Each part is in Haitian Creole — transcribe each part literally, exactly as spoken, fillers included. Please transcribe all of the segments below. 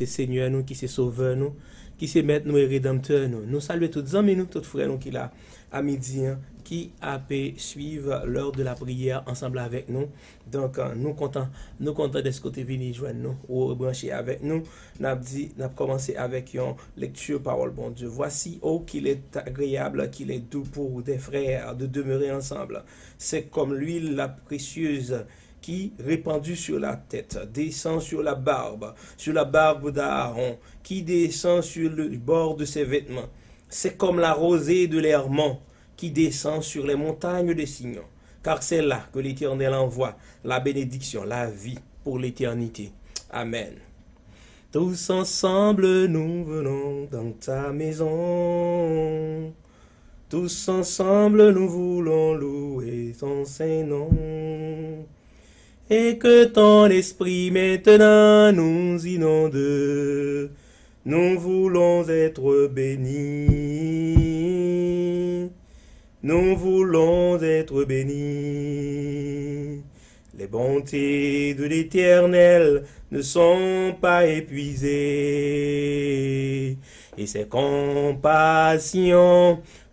Senyè nou, ki se Sovè nou, ki se Mèt nou e Redanmtè nou. Nou salye tout zanmi nou, tout frè nou ki la a midi an, ki ape swiv lè de la priyè ansanm avèk nou. Donk, nou kontan, nou kontan dèske w te vini jwenn nou, ou rebranche avèk nou. N ap di, n ap kòmanse avèk yon lekti pawòl Bondye. Voici, oh, qu'il est agréable, qu'il est doux pour des frères de demeurer ensemble. C'est comme l'huile la précieuse qui, répandue sur la tête, descend sur la barbe, sur la barbe d'Aaron, qui descend sur le bord de ses vêtements. C'est comme la rosée de l'Hermon qui descend sur les montagnes de Sion, car c'est là que l'Éternel envoie la bénédiction, la vie pour l'éternité. Amen. Tous ensemble nous venons dans ta maison. Tous ensemble nous voulons louer ton saint nom. Et que ton esprit maintenant nous inonde. Nous voulons être bénis. Nous voulons être bénis. Les bontés de l'Éternel ne sont pas épuisées, et ses compassions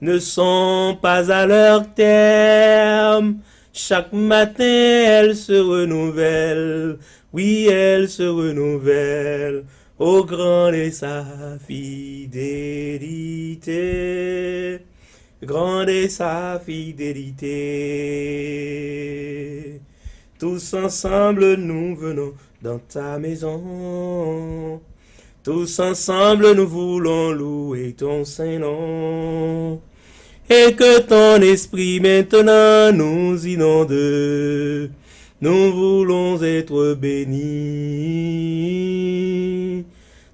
ne sont pas à leur terme. Chaque matin, elles se renouvellent. Oui, elles se renouvellent. Oh, grande est sa fidélité. Grande est sa fidélité. Tous ensemble nous venons dans ta maison. Tous ensemble nous voulons louer ton saint nom. Et que ton esprit maintenant nous inonde. Nous voulons être bénis.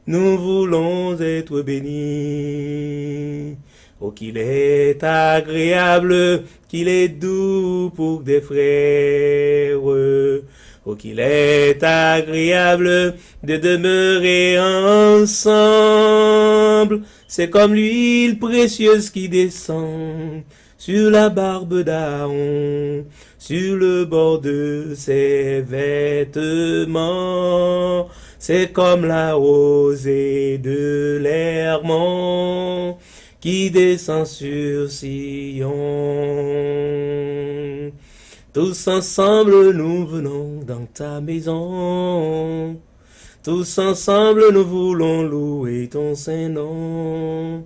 Nous voulons être bénis. Oh, qu'il est agréable, qu'il est doux pour des frères. Oh, qu'il est agréable de demeurer ensemble. C'est comme l'huile précieuse qui descend sur la barbe d'Aaron, sur le bord de ses vêtements. C'est comme la rosée de l'Hermon qui descend sur Sion. Tous ensemble nous venons dans ta maison. Tous ensemble nous voulons louer ton saint nom.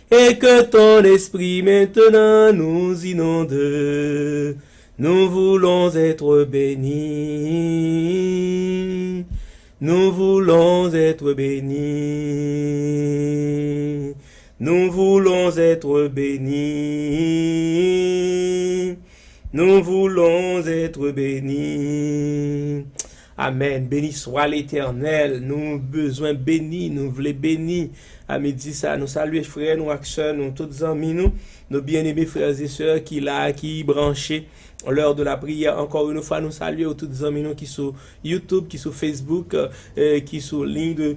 Et que ton esprit maintenant nous inonde. Nous voulons être bénis. Nous voulons être bénis. Nous voulons être bénis. Nous voulons être bénis. Amen. Béni soit l'Éternel. Nou bezwen beni, nou vle beni. A midi sa, nou salye frè nou ak sè nou, tout zanmi nou, nos bien-aimés frères et sœurs ki la, ki branche. L'heure de la prière, encore une fois, nou salye w tout zanmi nou ki sou YouTube, ki sou Facebook, euh, ki sou ligne de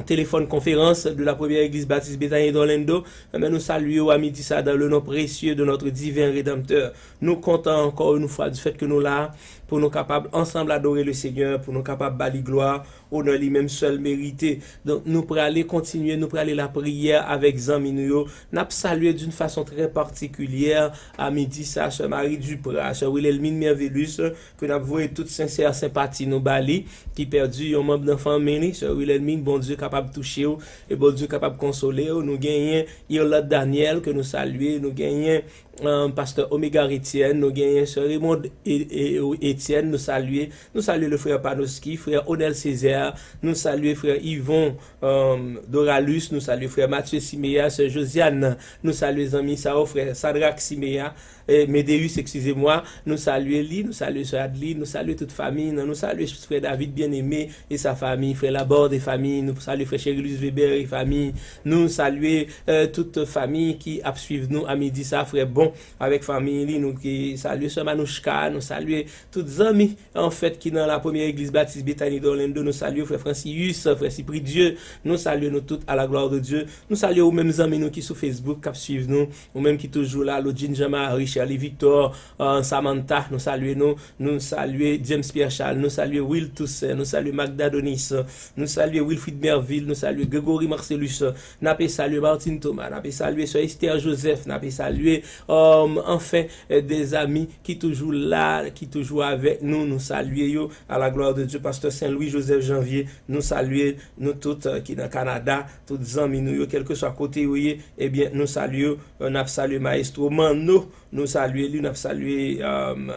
téléphone conférence de la Première Église Baptiste Bethany d'Orlando. Amen. Nou salye w a midi sa dans le nom précieux de notre divin Rédempteur. Nou kontan encore une fois du fait que nou la pou nou kapab ansanm adore le Seigneur, pou nou kapab ba li glwa, onè li menm sèl merite. Donk, nou prale kontinye, nou prale lapriyè avèk zanmi nou yo. N ap salye d'une façon très particulière a midi sa, sè Marie Duprat, sè Wilhelmine Mervelus, ke n ap voye tout sensè senpati nou ba li, ki pèdi yon manm nan fanmi li, sè Wilhelmine, Bondye kapab touche w, e Bondye kapab konsole w. Nou genyen Irlande Daniel, ke nou salye, nou genyen, euh, pastè Omega Etienne, nou genyen sè Raymond e, e, Etienne, nou salye, nou salye le frè Panoski, frè Onel Césaire, nou salye frè Yvon, euh, Doralus, nou salye frè Mathieu Siméa, sè Josiane, nou salye zanmi sa yo, frè Sadrac Siméa, eh, Medeus, excusez-moi, nou salye li, nou salye sè Adli, nou salye tout fanmi nan, nou salye frè David Bien-Aimé et sa famille, frè Laborde et famille, nou salye frè Cherilus Weber et famille, nou salye, euh, tout fanmi ki ap swiv nou a midi sa, frè Bon avèk fanmi li, nou ki salye sè Manouchka, nou salye tout zanmi, anfèt, ki nan la premyè egliz batis Betani d'Orlando, nou salye frè Francius, frè Sipridye, nou salye nou tout à la gloire de Dieu, nou salye ou menm zanmi nou ki sou Facebook, k ap swiv nou, ou menm ki toujou la, Lodjine Jean-Marie, Charlie Victor, euh, Samantha, nou salye nou, nou salye James Pierre Charles, nou salye Will Toussaint, nou salye Magda Donis, nou salye Wilfrid Merville, nou salye Gregory Marcelus, n ape salye Martine Thomas, n ape salye sè Esther Joseph, n ape salye, um, anfen, eh, de zami ki toujou la, ki toujou avèk nou, nou salye yo, à la gloire de Dieu, pastè Saint Louis Joseph Janvier, nou salye nou tout, eh, ki nan Kanada, tout zanmi nou yo, kèlkeswa kote yo ye, ebyen, nou salye yo, eh, n ap salye Maestro Manno, nou salye li, n ap salye, um,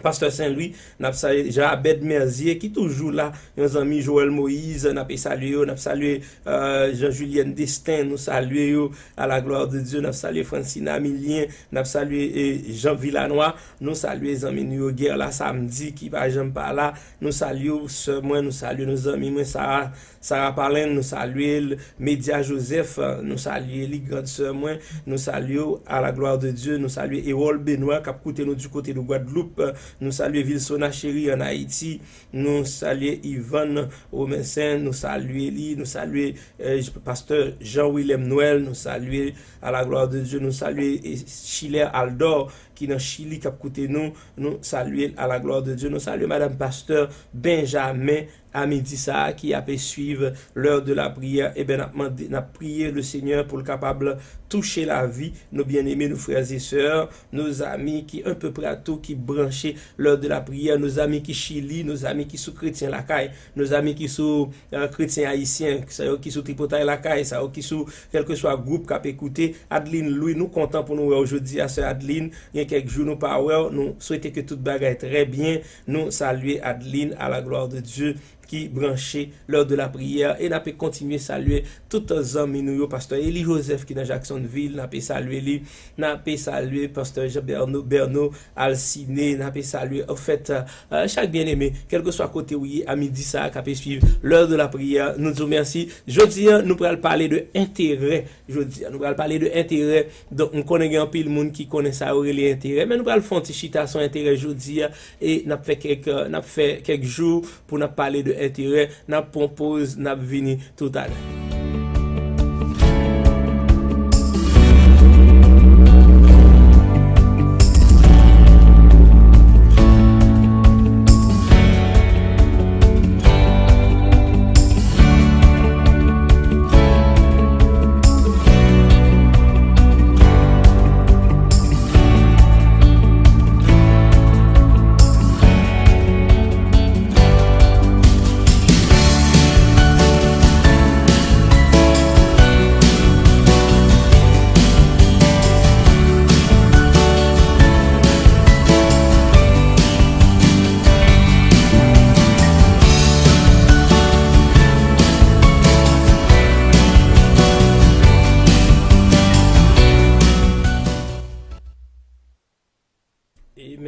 Pastè Saint Louis, n ap salye Jean Abed Merzier ki toujou la, yon zanmi Joël Moïse, n ape salye yo, n ap salye, euh, Jean Julien Destin, nou salye yo, à la gloire de Dieu, n ap salye Francina Milien, n ap salye, eh, Jean Villanois, nou salye zanmi nou yo, Guerla Samedi ki pa janm pa la, nou salye w, sè mwen, nou salye nou zanmi mwen, Sarah, Sarah Palin, nou salye l. Media Joseph, nou salye li, grand sè mwen, nou salye w, à la gloire de Dieu, nou salye Erol Benoît, k ap koute nou du côté de Guadeloupe, nou salye Vilsona Chéri an Ayiti, nou salye Yvonne Romensen, nou salye li, nou salye, eh, pastè Jean Willem Noël, nou salye, à la gloire de Dieu, nou salye, eh, Schiller Aldor, ki nan Chili, k ap koute nou, nou salye l, à la gloire de Dieu, nou salye madam pastè Benjamin, a midi sa a ki ape swiv l'heure de la prière, ebyen, n ap mande, n ap priye le Seigneur pou l kapab touche lavi nou byeneme, nou frè e sè, nou zami ki un peu partout, ki branche l'heure de la prière, nou zami ki Chili, nou zami ki sou Kretyen Lakay, nou zami ki sou, euh, Kretyen Ayisyen, sa yo ki sou Tripotay Lakay, sa yo ki sou kèlkeswa gwoup k ap ekoute. Adeline Louis, nou kontan pou nou wè w jodi a, sè Adeline. Gen kèk jou nou pa wè w, nou swete ke tout bagay trè byen. Nou salye Adeline, à la gloire de Dieu, ki branche l'heure de la prière. E n ape kontinye salye tout zanmi nou yo, pastè Eli Joseph ki nan Jacksonville, n ape salye li, n ape salye pastè Jean Berno, Berno Alcine, n ape salye, anfèt, euh, chak byeneme, kèlkeswa kote w ye, a midi sa a, k ape swiv l'heure de la prière, nou di w mèsi. Jodi a, nou pral pale de enterè. Jodi a, nou pral pale de enterè. Donk, m konnen gen anpil moun ki konnen sa yo rele enterè, men nou pral fè yon ti chita sou enterè jodi a, e n ap fè kèk, n ap fè kèk jou pou n ap pale de enterè. N ap pran poz, n ap vini toutalè.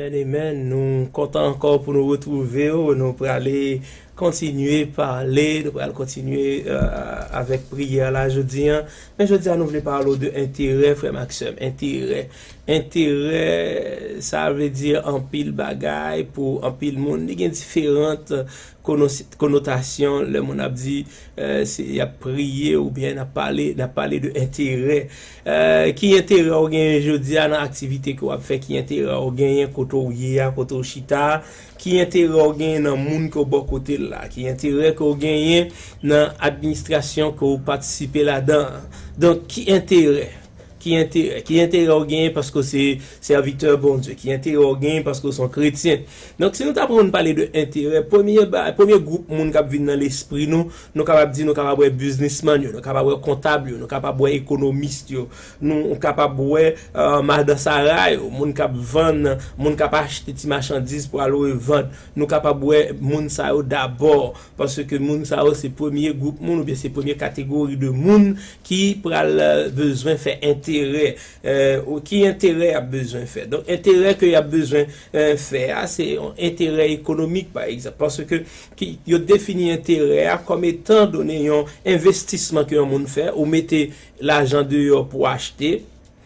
Amen, amen. Nou kontan ankò pou nou retwouve w. Nou prale kontinye pale, nou pral kontinye, euh, avèk priyè la jodi a. Men jodi a, nou vle pale w de enterè, frè m ak sè m. Enterè. Enterè, sa vle di anpil bagay pou anpil moun. Li gen diferan kono-, konotasyon lè moun ap di, eh, se, y ap priye oubyen n ap pale, n ap pale de enterè. Eh, ki enterè w genyen jodi a nan aktivite ke w ap fè? Ki enterè w genyen kote w ye a, kote w chita a? Ki enterè w genyen nan moun ke w bò kote l la? Ki enterè ke w genyen nan administrasyon ke w patisipe ladan an? Donk, ki enterè? Ki enterè? Ki enterè w genyen paske w se sèvitè Bondye? Ki enterè w genyen paske w se yon kretyen? Donk, si nou ta pran nou pale de enterè, premye ba-, premye gwoup moun k ap vin nan lespri nou, nou kapab di nou kapab wè biznismann yo, nou kapab wè kontab yo, nou kapab wè ekonomis yo, nou kapab wè, euh, madan Sara yo, moun k ap vann, moun k ap achte ti machandiz pou al revann. Nou kapab wè moun sa yo dabò, paske moun sa yo se premye gwoup moun oubyen se premye kategori de moun ki pral, euh, bezwen fè enterè. Euh, ou ki enterè y ap bezwen fè? Donk, enterè ke y ap bezwen, euh, fè a, se yon enterè ekonomik, pa egzanp. Paske ki, yo defini enterè a kòm etan done yon envestisman ke yon moun fè, ou mete lajan deyò pou achte,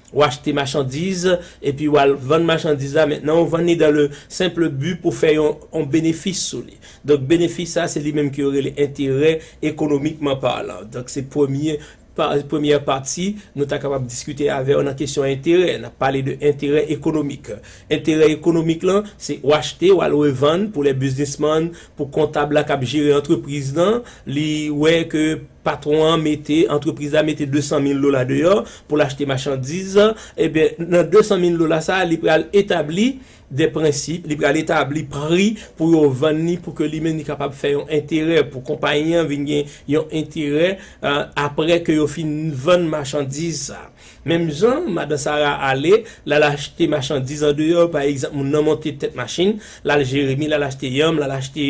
Ou achte machandiz, epi w al vann machandiz la, mentnan ou vann li dans le simple but pou fè yon, yon benefis sou li. Donk, benefis sa, se li menm ke yo rele enterè ekonomikman palan. Donk, se premye, pa, premyè pati, nou ta kapab diskite avè w nan kesyon enterè. N ap pale de enterè ekonomik. Enterè ekonomik lan, se ou achte, ou al revann pou lè biznismann, pou kontab la k ap jere antrepriz lan, li wè ke patwon an mete, antrepriz la mete de san mil dola deyò pou l achte machandiz, ebyen, nan de san mil dola sa a, li pral etabli de prensip, li pral etabli pri pou yo vann li, pou ke li menm li kapab fè yon enterè, pou konpayi an vin gen yon enterè, eh, apre ke yo fin vann machandiz sa. Menm jan, madan Sara ale, l al achte machandiz andeyò, pa egzanp, moun nan monte tèt machin, l al Jeremi, l al achte yanm, l al achte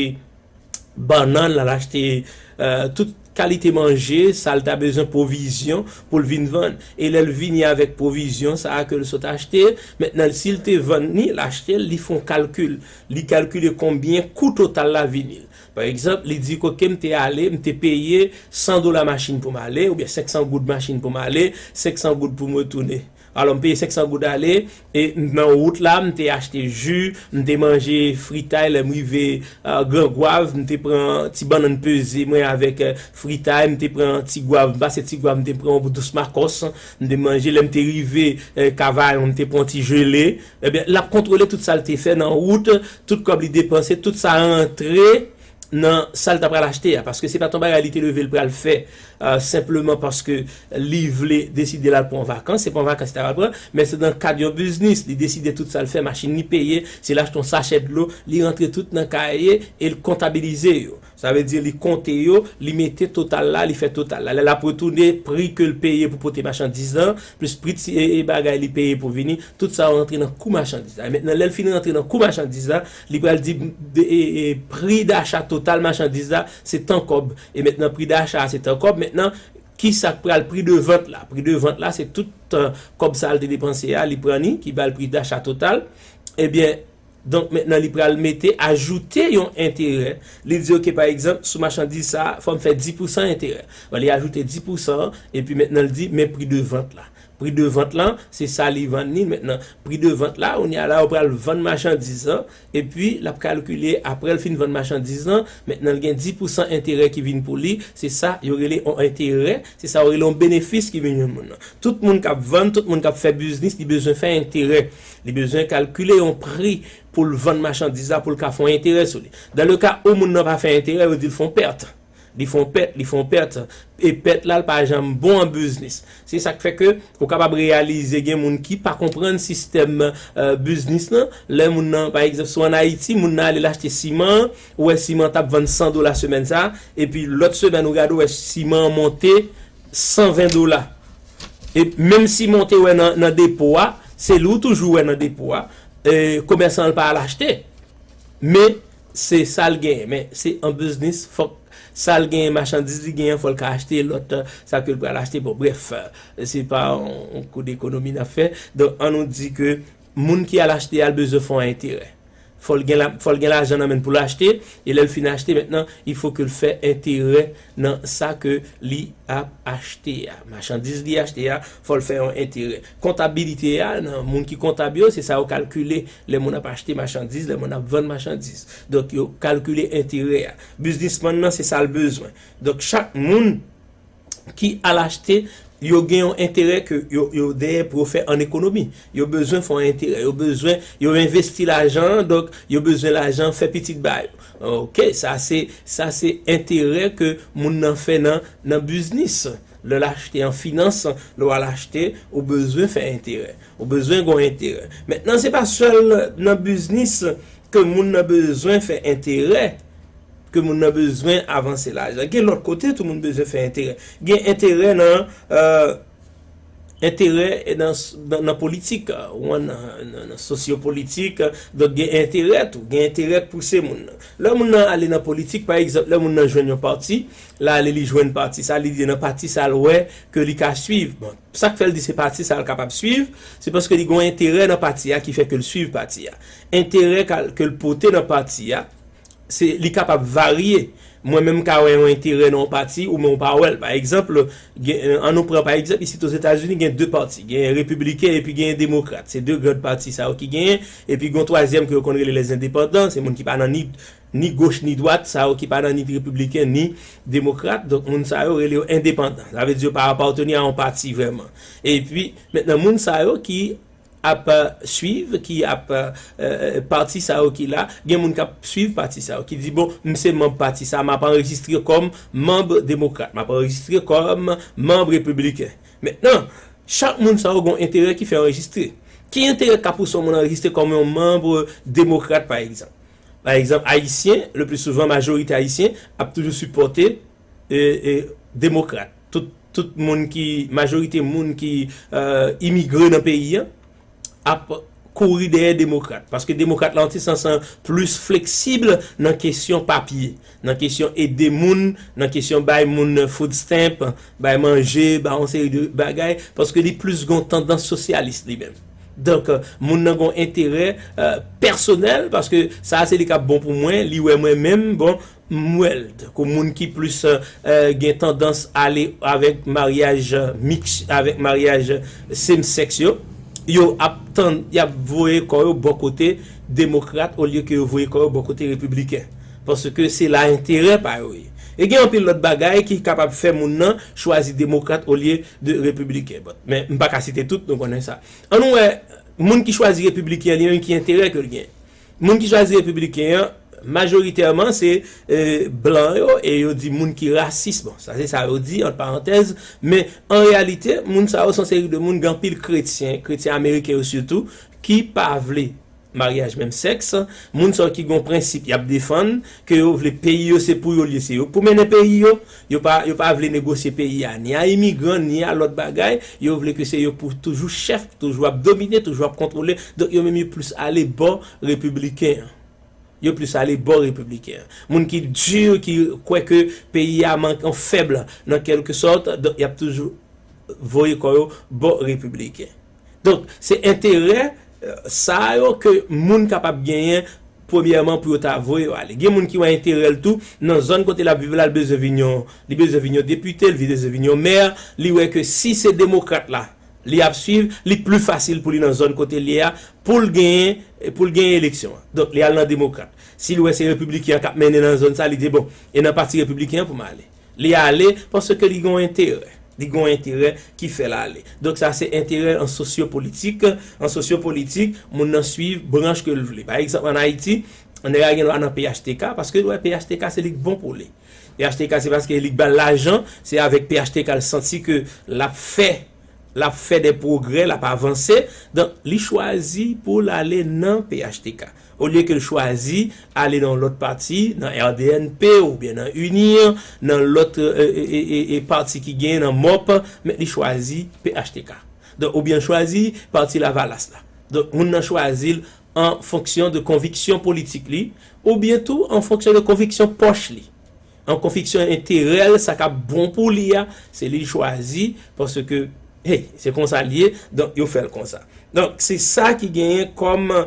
bannann, l al achte, eh, tout kalite manje, sa l ta bezwen, pwovizyon pou l vin vann. E lè l vini avèk pwovizyon sa a ke l sot achte, mentnan, si l te vann ni l achte l, li fè yon kalkil. Li kalkile konbyen kou total la vini l. Pa egzanp, li di, "Kote m te ale, m te peye san dola machin pou m ale, oubyen senk san goud machin pou m ale, senk san goud pou m retounen." Alò, m peye senk san goud ale, e nan wout la, m te achte ji, m te manje fritay, lè m rive, eh, Gran Gwav, m te pran ti bannann peze mwen avèk, eh, fritay, m te pran ti gwav, m pase ti gwav, m te pran yon dous makòs, m te manje, lè m te rive, eh, Kavayon, m te pran ti jele. Ebyen, l ap kontwole tout sa l te fè nan wout, tout kòb li depanse, tout sa rantre nan sa l ta pral achte a, paske se pa t yon bagay li te leve l pral fè, eh, senpleman paske li vle deside l al pran vakans, se pa yon vakans li ta pral pran, men se nan kad yon biznis, li deside tout sa l fè, machin li peye, si l achte yon sachè dlo, li rantre tout nan kaye e l kontabilize yo. Sa vle di li konte yo, li mete total la, li fè total la. Lè l ap retounen, pri ke l peye pou pote machandiz lan, plis pri ti, e, e bagay li peye pou vini, tout sa yo rantre nan kou machandiz la. Mentnan, lè l fin rantre nan kou machandiz la, li pral di, de, e, e, pri dacha total machandiz la, se tan kòb. E mentnan, pri dacha a, se tan kòb. Mentnan, ki sa k pral pri de vant la? Pri de vant la, se tout, eh, kòb sa a l te depanse a, li pran ni, ki ba l pri dacha total. Ebyen, donk, mentnan, li pral mete, ajoute yon enterè. Li di, "Oke, pa egzanp, sou machandiz sa a, fò m fè dis pousan enterè." Bon, li ajoute dis pousan an, epi mentnan, li di, "Men pri de vant la." Pri de vant lan, se sa li vann li. Mentnan, pri de vant la, kounye a la, ou pral vann machandiz lan, epi l ap kalkile, apre l fin vann machandiz lan, mentnan, l gen dis pousan enterè ki vin pou li, se sa yo rele yon enterè, se sa yo rele yon benefis ki vin jwenn moun nan. Tout moun k ap vann, tout moun k ap fè biznis, li bezwen fè enterè. Li bezwen kalkile yon pri pou l vann machandiz la, pou l ka fè yon enterè sou li. Dan le ka ou moun nan pa fè enterè, yo di l fè yon pèt. Li fè yon pèt, li fè yon pèt. E pèt la, l pa janm bon an biznis. Se sa k fè ke ou kapab reyalize gen moun ki pa konprann sistèm, eh, biznis lan. Lè moun nan, pa egzanp, si w ann Ayiti, moun nan ale l achte siman, ou wè siman t ap vann san dola semèn sa, epi lòt semèn ou gade, ou wè siman an monte san ven dola. E menm siman w te wè nan, nan depo a, se li w toujou wè nan depo a, eh, komèsan an pa al achte. Men, se sa l genyen. Men, se an biznis, fòk sa l genyen, machandiz li genyen, fò l ka achte lòt, eh, sa ke l pral achte. Bon, brèf, eh, se pa yon, yon kou dekonomi n ap fè. Donk, an nou di ke moun ki al achte a, l bezwen fè yon enterè. Fò l gen la, fò l gen lajan nan men l pou l achte, e lè l fin achte, mentnan, il faut que l fè enterè nan sa ke li ap achte a. Machandiz li achte a, fò l fè yon enterè. Kontabilite a, nan moun ki kontab yo, se sa yo kalkile lè moun ap achte machandiz, lè moun ap vann machandiz. Donk, yo kalkile enterè a. Biznismann nan, se sa l bezwen. Donk, chak moun ki al achte, yo gen yon enterè ke yo, yo dèyè pou yo fè an ekonomi. Yo bezwen fè yon enterè. Yo bezwen, yo envesti lajan an, donk, yo bezwen lajan fè pitit ba yo. Oke, sa se, sa se enterè ke moun nan fè nan, nan biznis. Lè l achte an finans, lè w al achte, ou bezwen fè enterè. Ou bezwen gen yon enterè. Mentnan, se pa sèl nan biznis ke moun nan bezwen fè enterè, ke moun nan bezwen avanse lajan. Gen lòt kote tou moun bezwen fè enterè. Gen enterè nan, eh, enterè nan, nan, nan politik, ou nan, nan, nan sosyopolitik, donk gen enterè tou, gen enterè k pouse moun nan. Lè moun nan ale nan politik, pa egzanp, lè moun nan jwenn yon pati, l ale li jwenn pati sa, li di nan pati sa l wè ke li ka swiv. Bon, sa k fè l di se pati sa l kapab swiv, se paske li gen yon enterè nan pati a ki fè ke l swiv pati a. Enterè ka, ke l pote nan pati a, se, li kapab varye. Mwen menm ka wè yon enterè nan yon pati ou men w pa wè l. Pa egzanp, gen, ann nou pran pa egzanp, isit Ozetazini gen de pati, gen repibliken epi gen demokrat. Se de gran pati sa yo ki genyen, epi gen yon twazyèm ke yo konn rele les indépendants, se moun ki pa nan ni, ni goch ni dwat, sa yo ki pa nan ni repibliken ni demokrat, donk moun sa yo rele yo endepandan. Sa vle di yo pa apateni a yon pati vrèman. Epi, mentnan, moun sa yo ki ap swiv, ki ap pati sa yo ki la, gen moun k ap swiv pati sa yo, ki di, bon, m se manm pati sa, m ap anrejistre kòm manm demokrat, m ap anrejistre kòm manm repibliken. Mentnan, chak moun sa yo gen enterè ki fè anrejistre. Ki enterè k ap pouse yon moun anrejistre kòm yon manm demokrat, pa egzanp? Pa egzanp, Ayisyen, le pli souvan, majorite Ayisyen ap toujou sipòte e, e, demokrat. Tout, tout moun ki, majorite moun ki e, imigre nan peyi an ap kouri dèyè demokrat. Paske demokrat la, an ti sans, plis fleksib nan kesyon papye, nan kesyon ede moun, nan kesyon bay moun food stamp, bay manje, bay yon seri de bagay, paske li plis gon tandans sosyalis li menm. Donk, moun nan gon enterè e, pèsonèl, paske sa se li k ap bon pou mwen, li wè mwen menm, bon, m wè l tankou moun ki plis e, gen tandans ale avèk maryaj miks, avèk maryaj same sex yo, yo ap tann, y ap voye kò yo bò kote demokrat olye ke yo voye kò yo bò kote repibliken. Paske se la enterè pa yo ye. E gen anpil lòt bagay ki kapab fè moun nan chwazi demokrat olye de repibliken. Bon, men m pa ka site tout, nou konnen sa. Ann nou wè, moun ki chwazi repibliken an, li menm ki enterè ke l gen. Moun ki chwazi repibliken an, majoritèman se e, blan yo, e yo di moun ki rasis. Bon, sa se sa yo di, ant parantèz, men an reyalite, moun sa yo se yon seri de moun, gen anpil kretyen, kretyen ameriken yo sitou, ki pa vle maryaj menm sèks, moun sa yo ki gen yon prensip y ap defann, ke yo vle peyi yo se pou yo l ye, se yo pou mennen peyi yo, yo pa, yo pa vle negosye peyi a, ni a imigran, ni a lòt bagay, yo vle ke se yo pou toujou chèf, toujou ap domine, toujou ap kontwole, donk yo menm yo plis ale bò repibliken an. Yo plis ale bò repibliken an. Moun ki di, ki kwè ke peyi a mank, an fèb nan kèlke sòt, donk y ap toujou voye kò yo bò repibliken. Donk, se enterè e, sa yo ke moun kapab genyen, premyèman, pou yo ta voye yo ale. Gen moun ki wè enterè l tou nan zòn kote l ap viv la, l bezwen vin yon, li bezwen vin yon depite, li bezwen vin yon mè, li wè ke si se demokrat la li ap swiv, li pli fasil pou li nan zòn kote l ye a, pou l genyen, pou l genyen eleksyon an. Donk, li al nan demokrat. Si l wè se repibliken an k ap mennen nan zòn sa, li di, bon, e nan pati repibliken an pou m ale. Li ale paske li gen yon enterè. Li gen yon enterè ki fè l ale. Donk, sa se enterè an sosyopolitik. An sosyopolitik, moun nan swiv branch ke l vle. Pa egzanp, ann Ayiti, nèg la gen dwa nan P H T K, paske l wè P H T K se li k bon pou li. P H T K se paske li k ba l lajan, se avèk P H T K l santi ke l ap fè, l ap fè de pwogrè, l ap avanse. Donk, li chwazi pou l ale nan P H T K. Olye ke l chwazi ale nan yon lòt pati, nan R D N P oubyen nan UNIR, nan lòt e, e, e, e, e pati ki genyen nan mòp, men li chwazi P H T K. Donk, oubyen l chwazi pati Lavalas la. Donk, moun nan chwazi l an fonksyon de konviksyon politik li, oubyen tou an fonksyon de konviksyon pòch li. An konviksyon enterè l, sa k ap bon pou li a, se li l chwazi, paske, hey, se konsa l ye, donk yo fè l konsa. Donk, se sa ki genyen kòm e,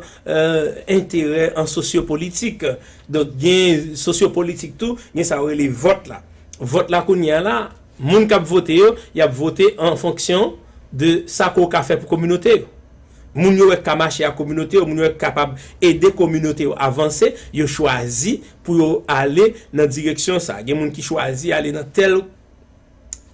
enterè an sosyopolitik. Donk, gen sosyopolitik tou, gen sa yo rele vòt la. Vòt la kounye a la, moun k ap vote yo, y ap vote an fonksyon de sa ke w ka fè pou kominote yo. Moun yo wè k ka mache ak kominote yo, moun yo wè k kapab ede kominote yo avanse, yo chwazi pou yo ale nan direksyon sa. Gen moun ki chwazi ale nan tèl,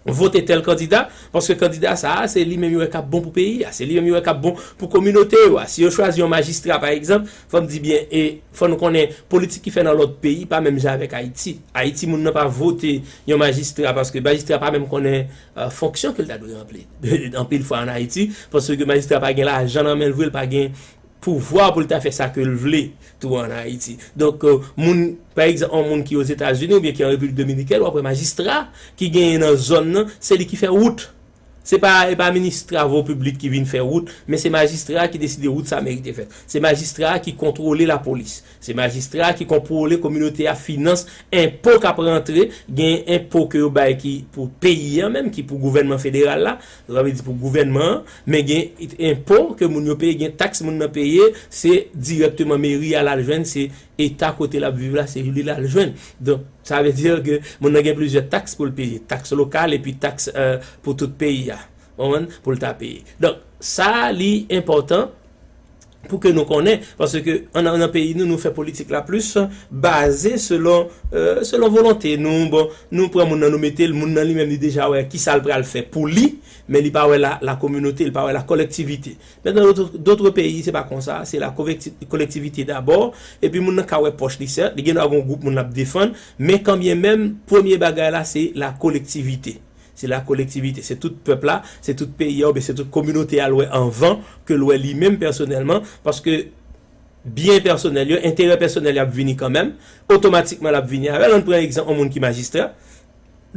vote tèl kandida, paske kandida sa a, se li menm yo wè k ap bon pou peyi a, se li menm yo wè k ap bon pou kominote yo a. Si yo chwazi yon majistra, pa egzanp, fò m di byen, e fò nou konnen politik ki fè nan lòt peyi pa menm jan avèk Ayiti. Ayiti, moun nan pa vote yon majistra, paske majistra pa menm konnen e, fonksyon ke l ta dwe ranpli. Anpil fwa ann Ayiti, paske majistra pa gen lajan nan men l vre, l pa gen pouvwa pou l ta fè sa ke l vle tou ann Ayiti. Donk, e, moun, pa egzanp, yon moun ki Ozetazini oubyen ki an Repiblik Dominikèn, w ap wè majistra ki genyen nan zòn nan, se li ki fè wout. Se pa, e pa minis travo piblik ki vin fè wout, men se majistra ki deside wout sa merite fèt. Se majistra ki kontwole lapolis. Se majistra ki kontwole kominote a, finans, enpo k ap rantre, gen enpo ke yo bay ki pou peyi an menm, ki pou gouvènman federal la, sa vle di pou gouvènman an, men gen enpo ke moun yo peye, gen taks moun nan peye, se dirèkteman meri a l al jwenn, se eta kote l ap viv la, se li l al jwenn. Donk, sa vle di ke moun nan gen plizyè taks pou l peye, taks lokal epi taks, euh, pou tout peyi a, konprann, pou l ta peye. Donk, sa li enpòtan pou ke nou konnen, paske an, nan peyi nou, nou fè politik la plis baze selon, euh, selon volonte nou. Bon, nou pran moun nan, nou mete l, moun nan li menm li deja wè kisa l pral fè pou li, men li pa wè la, la kominote, li pa wè la kolektivite. Men nan dòt, dòt peyi, se pa konsa, se la kolekti-, kolektivite dabò, epi moun nan ka wè pòch li, sèt, li gen dwa gen yon gwoup moun l ap defann, men kanbyen menm, premye bagay la, se la kolektivite. Se la kolektivite, se tout pèp la, se tout peyi a, oubyen se tout kominote a l wè anvan ke l wè li menm pèsonèlman, paske byen pèsonèl yo, enterè pèsonèl yo ap vini kanmenm, otomatikman l ap vini avè l. Ann pran egzanp yon moun ki majistra,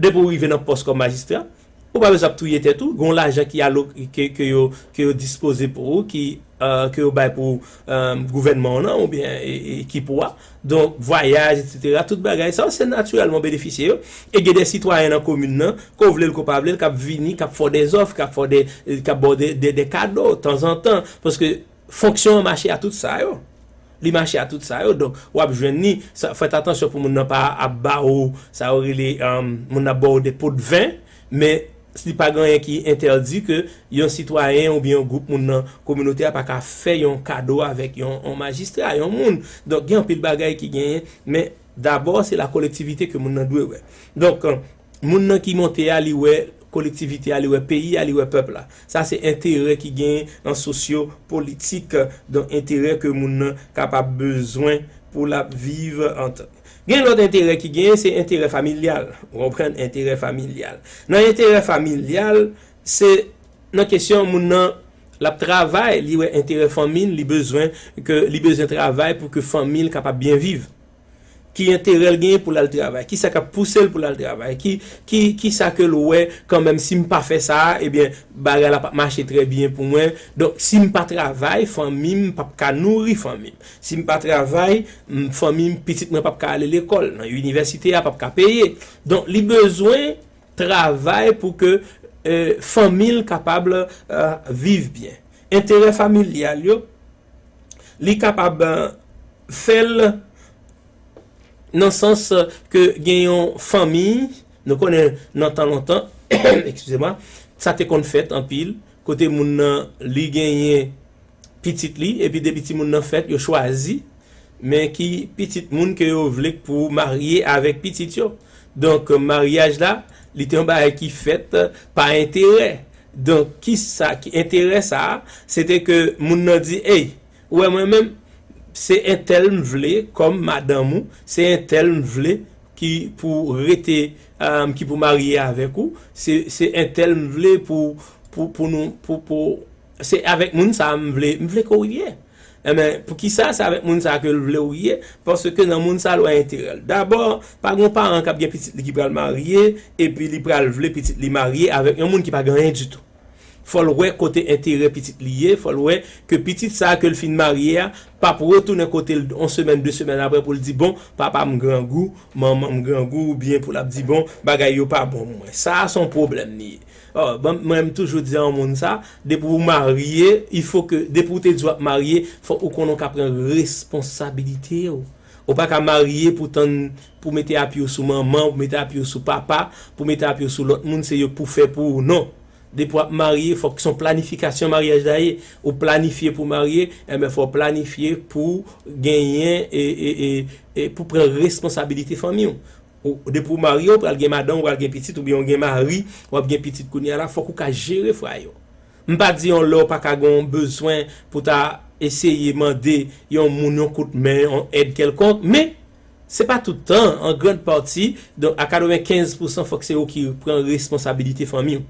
depi w rive nan pòs kòm majistra, ou pa bezwen ap touye tèt ou, gen yon lajan ki alo-, ke, ke yo, ke yo dispoze pou ou, ki, euh, ke yo bay pou, euh, gouvènman an nan, oubyen, e, e, ekip ou a. Donk, vwayaj, etsetera, tout bagay sa yo, se natirèlman w benefisye yo. E gen de sitwayen nan komin nan, ke w vle l, ke w pa vle l, k ap vini, k ap fè w dèzòf, k ap fè w de, k ap ba w de, de, de kado, tanzantan. Paske fonksyon an mache a tout sa yo. Li mache a tout sa yo. Donk, w ap jwenn li, sa, fèt atansyon pou moun nan pa ap ba ou, sa yo rele, um, moun nan ap ba w de po de ven, men li pa gen anyen ki entèdi ke yon sitwayen oubyen yon gwoup moun nan kominote a pa ka fè yon kado avèk yon, yon majistra, yon moun. Donk, gen anpil bagay ki genyen, men dabò, se la kolektivite ke moun nan dwe wè. Donk, moun nan ki monte a, li wè kolektivite a, li wè peyi a, li wè pèp la. Sa se enterè ki genyen an sosyo politik, donk enterè ke moun nan kapab bezwen pou l ap viv an tan. Gen lòt enterè ki genyen, se enterè familyal. Ou konprann? Enterè familyal. Nan enterè familyal, se nan kesyon moun nan l ap travay, li wè enterè fanmi l, li bezwen ke, li bezwen travay pou ke fanmi l kapab byen viv. Ki enterè l genyen pou l al travay? Kisa k ap pouse l pou l al travay? Ki, ki, kisa ke l wè kanmenm, si m pa fè sa a, ebyen, bagay la p ap mache trè byen pou mwen. Donk, si m pa travay, fanmi m p ap ka nouri fanmi m. Si m pa travay, m, fanmi m, pitit mwen p ap ka ale lekòl. Nan inivèsite a p ap ka peye. Donk, li bezwen travay pou ke, euh, fanmi l kapab, euh, viv byen. Enterè familyal yo, li kapab, euh, fè l nan sans ke gen yon fanmi, nou konnen nan tan lontan, eskize mwa, sa te konn fèt anpil, kote moun nan li genyen pitit li, epi depi timoun nan fèt, yo chwazi, men ki pitit moun ke yo vle pou marye avèk pitit yo. Donk, maryaj la, li te yon bagay ki fèt pa enterè. Donk, kisa ki enterè sa a? Se te ke moun nan di, ey, ou wè mwen menm, se entèl m vle kòm madanm ou, se entèl m vle ki pou rete, um, ki pou marye avèk ou, se, se entèl m vle pou, pou, pou nou, pou, pou, se avèk moun sa a m vle, m vle ke w ye. Enben, poukisa se avèk moun sa a ke l vle w ye? Paske nan moun sa a l wè enterè l. Dabò, pa gen yon paran k ap gen pitit li ki pral marye, epi li pral vle pitit li marye avèk yon moun ki pa gen anyen ditou. Fò l wè kote enterè pitit li ye, fò l wè ke pitit sa a ke l fin marye a p ap retounen kote l yon semèn, de semèn apre pou l di, bon, papa m grangou, manman m grangou, oubyen pou l ap di, bon, bagay yo pa bon pou mwen. Sa a se yon pwoblèm li ye. Ò, bon, mwen, m toujou di a yon moun sa, depi w marye, il faut que, depi w te di w ap marye, fòk ou konnen w ka pran responsabilite w. Ou pa ka marye pou tann, pou mete api w sou manman, pou mete api w sou papa, pou mete api w sou lòt moun, se yo k pou fè pou ou, non. Depi w ap marye, fòk se yon planifikasyon maryaj la ye. Ou planifye pou marye, enben, fò w planifye pou genyen, e, e, e, e pou pran responsabilite fanmi w. Ou, depi w marye, w pral gen madanm, w pral gen pitit, oubyen w gen mari, w ap gen pitit kounye a la, fòk ou ka jere fwaye w. M pa di yon lè w pa ka gen yon bezwen pou ta eseye mande yon moun yon kout men, yon èd kèlkonk, men se pa tout tan, an grann pati, donk a katrevenkenz pousan fòk se ou ki pran responsabilite fanmi w.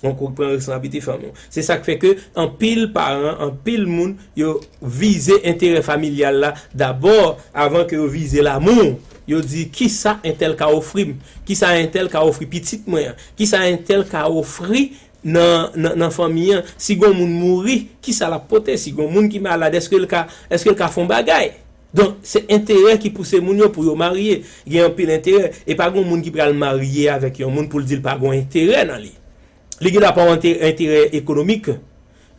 Donk ou pran responsabilite fanmi w. Se sa k fè ke anpil paran, anpil moun, yo vize enterè familyal la dabò, avan ke yo vize lamou. Yo di, kisa entèl ka ofri m? Kisa entèl ka ofri pitit mwen an? Kisa entèl ka ofri nan, nan, nan fanmi an. Si gon moun mouri, kisa l ap pote? Si gon moun ki malad, èske l ka, èske l ka fè yon bagay? Donk, se enterè ki pouse moun yo pou yo marye. Gen anpil enterè. E pa gon moun ki pral marye avèk yon moun pou l di l pa gon enterè nan li. Li gen dwa pa yon ente- enterè ekonomik,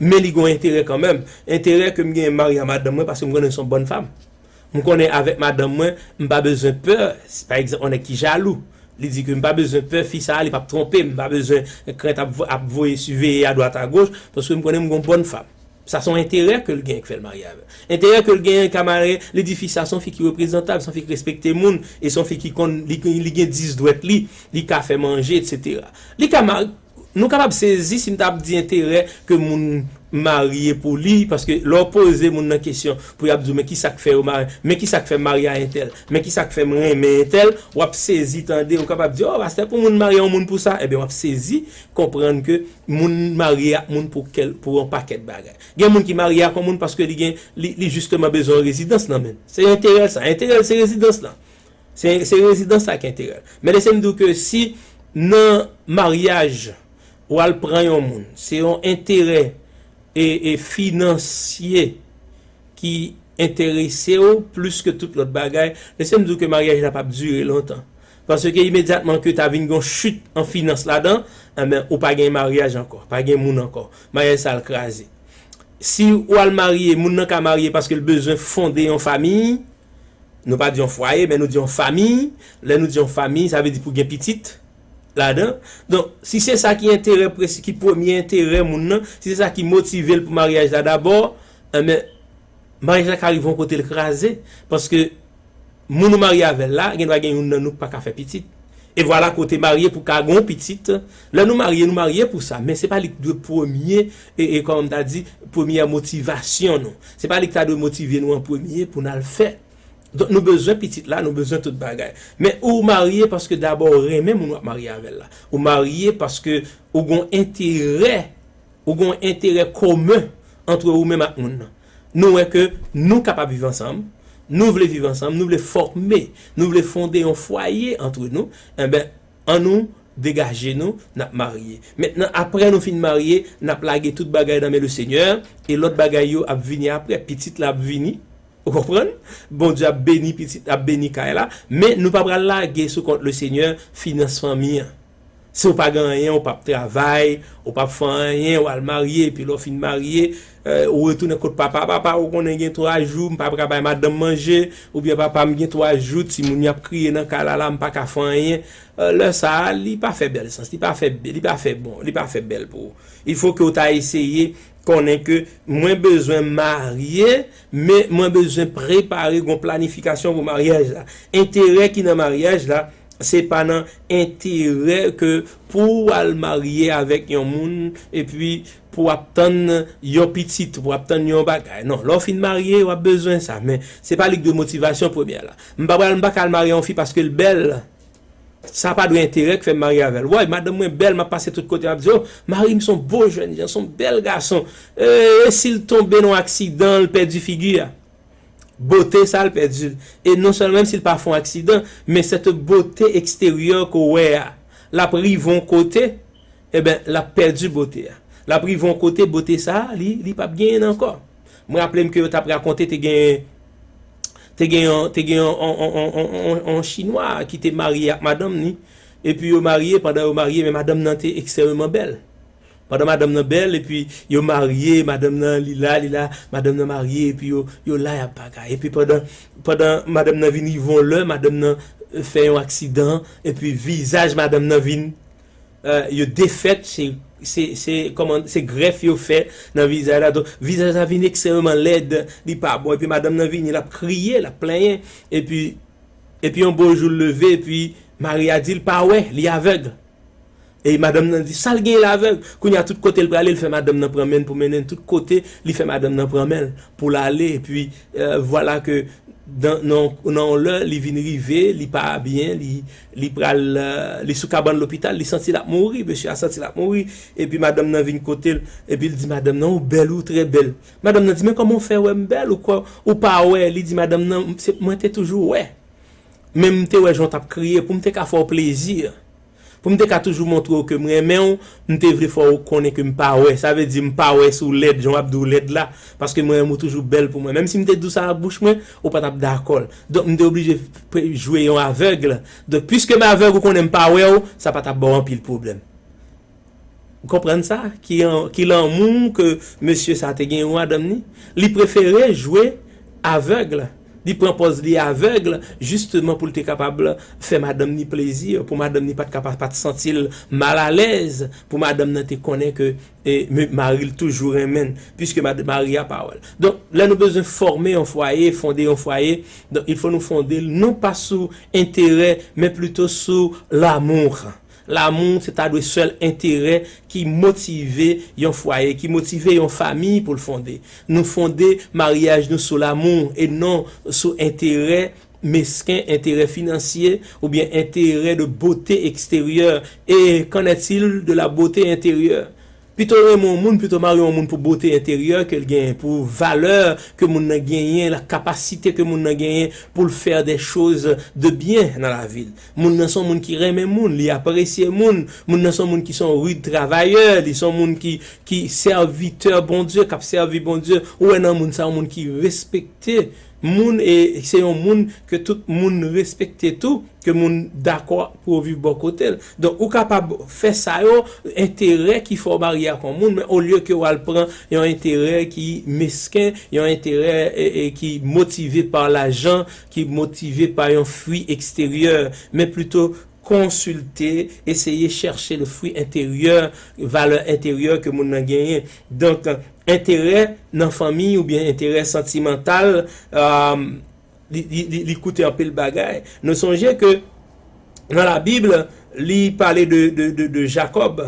men li gon enterè kanmenm. Enterè ke m genyen marye a madanm mwen paske m konnen se yon bòn fanm. M konnen avèk madanm mwen, m pa bezwen pè, si pa egzanp, yon nèg ki jalou. Li di ke m pa bezwen pè fi sa a, li p ap twonpe m, m pa bezwen krent ap, ap voye siveye adwat agoch, paske m konnen m gon bòn fanm. Sa se yon enterè ke l genyen k fè l marye avè l. Enterè ke l genyen ka marye, li di fi sa se yon fi ki reprezantab, se yon fi ki respekte moun, e se yon fi ki konn, li, li gen dis dwèt li, li ka fè manje, etsetera. Li ka marye, nou kapab sezi si m t ap di enterè ke moun marye pou li, paske lè w poze moun nan kesyon pou y ap di w, men kisa k fè yo marye, men kisa k fè m marye a entèl, men kisa k fè m renmen entèl, w ap sezi tande, ou kapab di, o, pastè, pou moun marye yon moun pou sa, ebyen w ap sezi konprann ke moun marye ak moun pou kèl, pou yon pakèt bagay. Gen moun ki marye ak yon moun paske li gen, li, li jisteman bezwen yon rezidans nan men l. Se enterè l sa, enterè l se rezidans lan. Se, se rezidans la ki enterè l. Men lese m di w ke si nan maryaj, ou al pran yon moun, se yon enterè e, e finansye ki enterese w plis ke tout lòt bagay, lese m di w ke maryaj la p ap dire lontan. Paske imedyatman ke ta vin gon chit an finans ladan, enben, ou pa gen maryaj ankò, pa gen moun ankò. Maryaj sa al kraze. Si ou al marye, moun nan ka marye paske l bezwen fonde yon fanmi, nou pa di yon fwaye, men nou di yon fanmi. Lè nou di yon fanmi, sa vle di pou gen pitit ladan. Donk, si se sa ki enterè presi-, ki premye enterè moun nan, si se sa ki motive l pou maryaj la dabò, enben, maryaj la ka rive yon kote l kraze, paske moun ou marye avè l la, gen dwa gen youn nan nou k pa ka fè pitit. E vwala kote marye pou ka gon pitit. Lè nou marye, nou marye pou sa, men se pa li k dwe premye, e, e kòman m ta di, premyè motivasyon nou. Se pa li k ta dwe motive nou an premye pou n al fè. Donk, nou bezwen pitit la, nou bezwen tout bagay. Men ou marye paske dabò ou renmen moun w ap marye avè l la. Ou marye paske ou gon enterè, ou gon enterè komen antre ou menm ak moun nan. Nou wè ke nou kapab viv ansanm, nou vle viv ansanm, nou vle fòme, nou vle fonde yon fwaye antre nou, enben, annou degaje nou, n ap marye. Mentnan, apre nou fin marye, n ap lage tout bagay nan men Lesenyè, e lòt bagay yo ap vini apre, pitit la ap vini, ou konprann? Bondye ap beni pitit, ap beni kay la, men nou pa pral lage sou kont Lesenyè finans fanmi an. Si w pa gen anyen, ou p ap travay, ou p ap fè anyen, w al marye, epi lè w fin marye, eh, ou retounen kot papa, papa, ou konnen gen twa jou, m pa ka bay madanm manje, oubyen papa, m gen twa jou, timoun yo ap kriye nan kay la, la, m pa ka fè anyen. Eh, lè sa a, li pa fè bèl sans, li pa fè, li pa fè bon, li pa fè bèl pou ou. Il faut que w ta eseye konnen ke mwen bezwen marye, men mwen bezwen prepare gon planifikasyon pou maryaj la. Enterè ki nan maryaj la, se pa nan enterè ke pou w al marye avèk yon moun, epi pou w ap tann yon pitit, pou w ap tann yon bagay. Non, lè w fin marye, w ap bezwen sa, men se pa li k dwe motivasyon premyè la. M pa pral, m pa ka al marye yon fi paske l bèl. Sa pa dwe enterè k fè m marye avè l. Woy, madanm mwen bèl, m ap pase tout kote, m ap di, o, mari m se yon bo jènjan, se yon bèl gason. E, e si l tonbe nan yon aksidan, l pèdi figi a? Bote sa, l pèdi l. E non sèlman menm si l pa fè yon aksidan, men sèt bote eksteryè ke w wè a, l ap rive yon kote, enben, l ap pèdi bote a. L ap rive yon kote, bote sa a, li, li p ap genyen l ankò. Mwen raple m ke yo t ap rakonte te gen, te gen yon, te gen yon, yon, yon, yon, yon, yon, yon Chinwa ki te marye ak madanm ni. Epi yo marye, pandan yo marye, men madanm nan te ekstrèmeman bèl. Pandan madanm nan bèl, epi yo marye, madanm nan li la, li la, madanm nan marye, epi yo, yo la, y ap bagay. Epi pandan, pandan madanm nan vin rive yon lè, madanm nan, eh, fè yon aksidan, epi vizaj madanm nan vin, eh, yo defèt, se, se, se, kòman, se grèf yo fè nan vizaj la. Donk, vizaj la vin ekstrèmeman lèd, li pa bon. Epi madanm nan vini, l ap kriye, l ap plenyen. Epi, epi yon bon jou, l leve, epi mari a di l pa wè, li avèg. E madanm nan di, sa l genyen l avèg? Kounye a, tout kote l prale, l fè madanm nan pran men l pou mennen l tout kote, li fè madanm nan pran men l pou l ale. Epi, eh, vwala ke nan, nan, nan yon lè, li vin rive, li pa byen, li, li pral, eh, li sou kabann lopital, li santi l ap mouri, mesye a santi l ap mouri. Epi madanm nan vin kote l, epi l di madanm nan, ou bèl, ou trè bèl. Madanm nan di, men kòman w fè wè m bèl, ou kwè, ou pa wè? Li di madanm nan, se, mwen te toujou wè. Men m te wè jan w t ap kriye, pou m te ka fè w plezi. Pou m te ka toujou montre w ke m renmen w, m te vle fè w konnen ke m pa wè. Sa vle di m pa wè si w lèd, jan w ap di w lèd la, paske mwen renmen w toujou bèl pou mwen. Menm si m te di w sa ak bouch mwen, ou pa t ap dakò l. Donk, m te oblije jwe yon avèg. Donk, piske m avèg, ou konnen m pa wè w, sa pa t ap ba w anpil pwoblèm. Ou konprann sa? Ki, ki lanmou ke mesye sa te gen yon madanm ni? Li prefere jwe avèg. Li pran pòz li avèg, jisteman pou l te kapab fè madanm ni plezi, pou madanm ni pa t kapab pa t santi l malalèz, pou madanm nan te konnen ke e, mari l toujou renmen l, piske mari a pa wè l. Donk, lè nou bezwen fòme yon fwaye, fonde yon fwaye, donk, il fo nou fonde l non pa sou enterè, men plito sou lamou. Lamou, se ta dwe sèl enterè ki motive yon fwaye, ki motive yon fanmi pou l fonde. Nou fonde maryaj nou sou lamou e non sou enterè mesken, enterè finansye, oubyen enterè de bote eksteryè. E qu'en est-il de la beauté intérieure? Pito renmen yon moun, pito marye yon moun pou bote enteryè ke l genyen, pou valè ke moun nan genyen, la kapasite ke moun nan genyen pou l fè de choz de byen nan lavi l. Moun nan se yon moun ki renmen moun, li apresye moun. Moun nan se yon moun ki se yon rid travayè, li se yon moun ki, ki sèvitè Bondye, k ap sèvi Bondye. Ou wè nan moun sa, yon moun ki respekte moun, e se yon moun ke tout moun respekte tou, ke moun dakò pou yo viv bò kote l. Donk, ou kapab fè sa yo, enterè ki fè w marye ak yon moun, men olye ke w al pran yon enterè ki mesken, yon enterè, e, e, ki motive pa lajan, ki motive pa yon fwi eksteryè, men plito konsilte, eseye chèche le fwi enteryè, valè enteryè ke moun nan genyen. Donk, enterè nan fanmi oubyen enterè santimantal, um, li, li, li, li koute anpil bagay. Nou sonje ke nan Labib, li pale de, de, de, de Jakòb.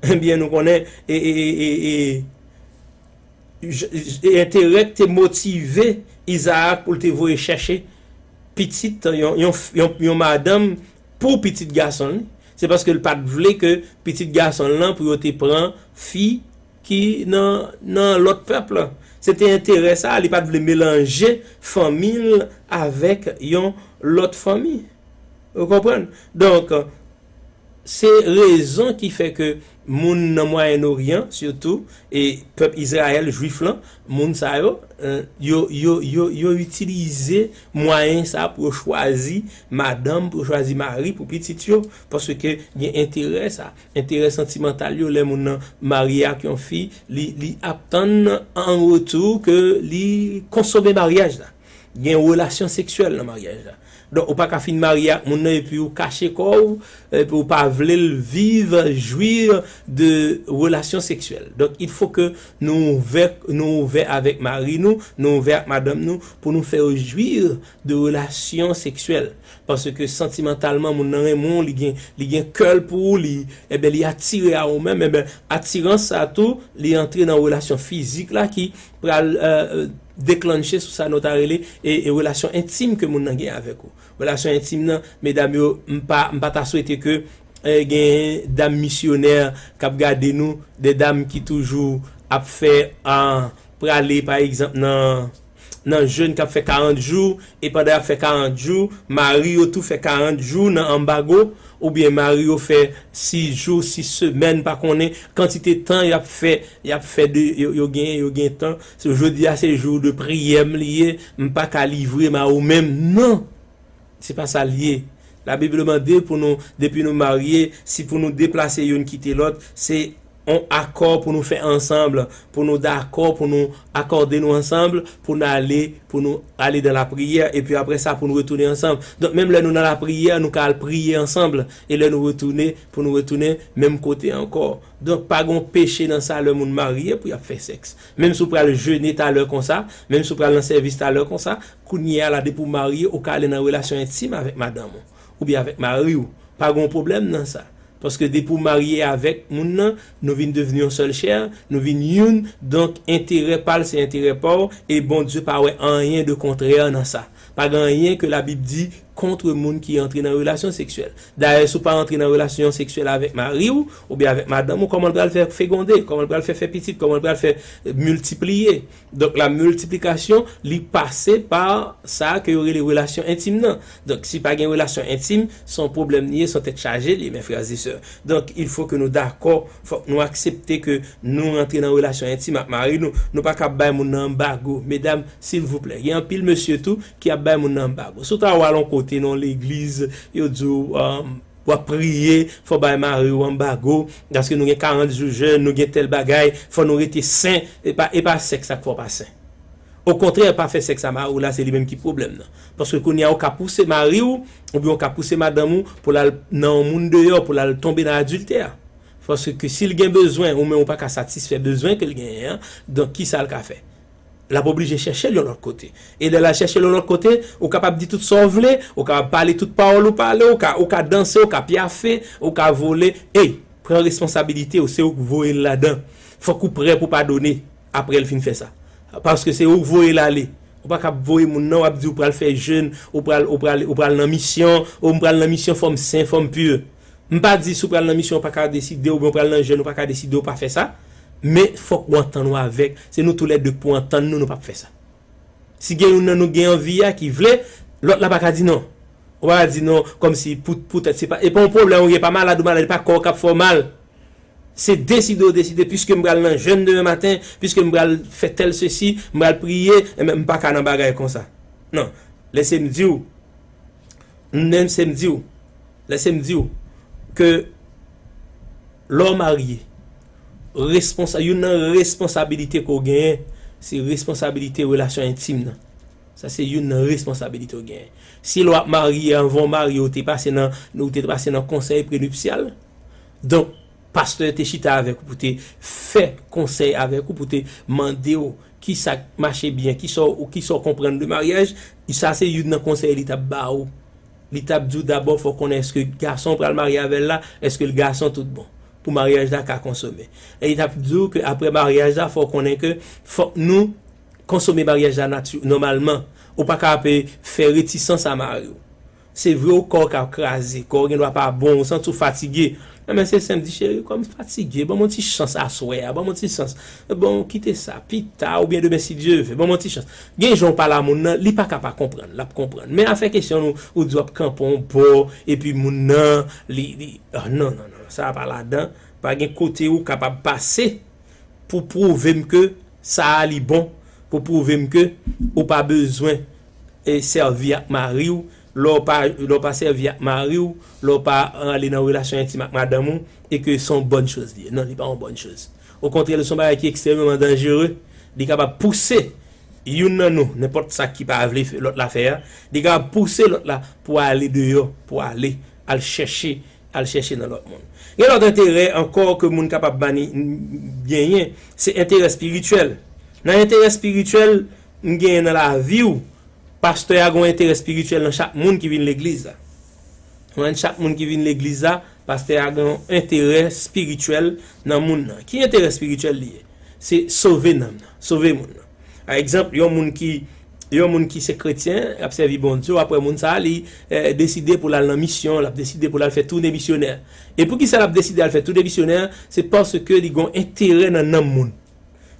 Ebyen, nou konnen, e, e, e, e, e, j- j- enterè ki te motive Izaak pou l te voye chèche pitit, yon, yon, yon, yon madanm pou pitit gason l. Se paske l pa t vle ke pitit gason l lan pou yo te pran fi ki nan, nan lòt pèp la. Se te enterè sa, li pa t vle melanje fanmi l avèk yon lòt fanmi. Ou konprann? Donk, se rezon ki fè ke moun nan Mwayen Oryan, sitou, e pèp Izrayèl, Jwif lan, moun sa yo, eh, yo, yo, yo, yo itilize mwayen sa pou yo chwazi madanm, pou yo chwazi mari pou pitit yo, paske gen enterè sa, enterè santimantal yo, lè moun nan marye ak yon fi, li, li ap tann an retou ke li konsome maryaj la. Gen relasyon seksyèl nan maryaj la. Donk, ou pa ka fin marye ak moun nan epi ou kache kò w, epi ou pa vle l viv, jwi de relasyon seksyèl. Donk, il faut que nou ouvè, nou ouvè avèk mari nou, nou ouvè ak madanm nou, pou nou fè yo jwi de relasyon seksyèl. Paske santimantalman, moun nan renmen w, li gen, li gen kè l pou ou, li, ebyen, li atire a ou menm, ebyen, atirans sa tou, li antre nan relasyon fizik la ki pral, eh, deklanche sou sa nou ta rele, e, e relasyon entim ke moun nan gen avèk ou. Relasyon entim nan, medam yo, m pa, m pa ta swete ke, eh, gen dam misyonè k ap gade nou, de dam ki toujou ap fè, ah, prale, pa egzanp, nan, nan jèn k ap fè karant jou, e pandan y ap fè karant jou, mari yo tou fè karant jou nan anbago, oubyen mari yo fè sis jou, sis semèn, pa konnen kantite tan y ap fè, y ap fè de, yo, yo gen, yo gen tan. Se jodi a se jou de priyè m li ye, m pa ka livre m a ou menm. Non! Se pa sa l ye. Labib mande pou nou, depi nou marye, si pou nou deplase youn kite lòt, se yon akò pou nou fè ansanm, pou nou dakò, pou nou akòde nou ansanm, pou nou ale, pou nou ale dan lapriyè, epi apre sa, pou nou retounen ansanm. Donk, menm lè nou nan lapriyè, nou ka al priye ansanm, e lè nou retounen, pou nou retounen menm kote ankò. Donk, pa gen peche nan sa lè moun marye pou y ap fè sèks. Menm si w pral jene talè konsa, menm si w pral nan sèvis talè konsa, kounye a la, depi w marye, ou ka ale nan relasyon entim avèk madanm ou, oubyen avèk mari w. Pa gen pwoblèm nan sa. Paske depi w marye avèk moun nan, nou vin devni yon sèl chè, nou vin youn, donk enterè pa l se enterè pa w, e Bondye pa wè anyen de kontrè nan sa. Pa gen anyen ke Labib di kont moun ki antre nan relasyon seksyèl. Dayè, si w pa antre nan relasyon seksyèl avèk mari w, oubyen avèk madanm ou, kòman l pral fè fegonde? Kòman l pral fè fè pitit? Kòman l pral fè, eh, miltipliye? Donk, la miltiplikasyon, li pase pa sa ke yo rele relasyon entim nan. Donk, si pa gen relasyon entim, se yon pwoblèm li ye, se yon tèt chaje li ye, mes frères et sœurs. Donk, il faut que nou dakò, fòk nou aksepte ke nou rantre nan relasyon entim ak mari nou. Nou pa ka bay moun nan anbago. Medam, silvouplè, gen anpil mesye tou ki ap bay moun nan anbago. Si w ta w al yon kote nan yon legliz, yo di w, um, w ap priye, fò w bay mari w anbago, paske nou gen karant jou jèn, nou gen tèl bagay, fò nou rete sen, e pa, e pa sèks ak fè w pa sen. Okontrè, pa fè sèks a mari w la, se li menm ki pwoblèm nan. Paske kounye a, ou ka pouse mari w, oubyen ou ka pouse madanm ou pou l al nan yon moun deyò, pou l al tonbe nan adiltè. Paske si l gen bezwen, ou menm ou pa ka satisfè bezwen ke l genyen an, donk kisa l ka fè? L ap oblije chèche l yon lòt kote. E lè l al chèche l yon lòt kote, ou kapab di tout sa w vle, ou kapab pale tout pawòl ou pale, ou ka, ou ka danse, ou ka pyafe, ou ka vole. Ey, pran responsabilite w, se ou k voye l ladan. Fòk ou prè pou padone apre l fin fè sa. Paske se ou k voye l ale. Ou pa ka ap voye moun nan, w ap di ou pral fè jèn, ou pral, ou pral, ou pral nan misyon, ou m pral nan misyon, fò m sen, fò m pi. M pa di si w pral nan misyon, ou pa ka deside, oubyen w pral nan jèn, ou pa ka deside, ou pa fè sa. Men fòk ou antann ou avèk. Se nou toulède k pou antann nou, nou p ap fè sa. Si gen youn nan nou gen anvi a ki vle, lòt la pa ka di non. Ou pa ka di non, kòmsi pou, poutèt se pa, e pa yon pwoblèm ou gen, pa malad ou malad, e pa kò w k ap fè w mal. Se deside ou deside, piske m pral nan jèn demen maten, piske m pral fè tèl sesi, m pral priye, enben m pa ka nan bagay konsa. Non, lèse m di w, lèse m di w, lèse m di w ke lè w marye, responsa-, youn nan responsabilite ke w genyen, se responsabilite relasyon entim nan. Sa se youn nan responsabilite w genyen. Si lè w ap marye, anvan w marye, ou te pase nan, ou te pase nan konsèy prenipsyal, donk, pastè te chita avèk ou pou te fè konsèy avèk ou, pou te mande w kisa k mache byen, kisa w, kisa w konprann de maryaj, sa se youn nan konsèy li t ap ba ou. Li t ap di w dabò, fò w konnen èske gason w pral marye avè l la, èske l gason tout bon, pou maryaj la ka konsome. E li t ap di w ke apre maryaj la, fò w konnen ke fòk nou konsome maryaj la nati-, nòmalman. Ou pa ka ap fè retisans a mari w. Se vre, ou kò w ka kraze, kò w gen dwa pa bon, ou santi w fatige. Enben, se sen m di, cheri, kòm m fatige, ban m yon ti chans aswè a, ban m yon ti chans. Bon, kite sa, pita, oubyen demen, si Dye ve, ban m yon ti chans. Gen jan w pale a moun nan, li pa ka pa konprann, l ap konprann. Men afè kesyon ou, ou di w ap kanpe yon bò, epi moun nan, li, li, ah, non, non, non, sa pa ladan. Pa gen kote ou kapab pase pou pwouve m ke sa a li bon, pou pwouve m ke ou pa bezwen, e, sèvi ak mari w, lè w pa, lè w pa sèvi ak mari w, lè w pa ale nan relasyon entim ak madanm ou, e ke se yon bòn choz li ye. Non, li pa yon bòn choz. Okontrè, li se yon bagay ki ekstrèmeman danjere. Li kapab pouse youn nan nou, nenpòt sa ki pa vle fè, lòt la fè a, li kapab pouse lòt la pou ale deyò, pou ale, al chèche al chèche nan lòt moun. Gen lòt enterè ankò ke moun kapab mani-, genyen, se enterè espirityèl. Nan enterè espirityèl m genyen nan lavi w, pastè a gen yon enterè espirityèl nan chak moun ki vin legliz la. Ou konprann? Chak moun ki vin legliz la, pastè a gen yon enterè espirityèl nan moun nan. Ki enterè espirityèl li ye? Se sove nanm nan, sove moun nan. Pa egzanp, yon moun ki, yon moun ki se kretyen, l ap sèvi Bondye, w ap wè moun sa a, li, eh, deside pou l al nan misyon, l ap deside pou l al fè tounen misyonè. E poukisa l ap deside al fè tounen misyonè? Se paske li gen yon enterè nan nanm moun.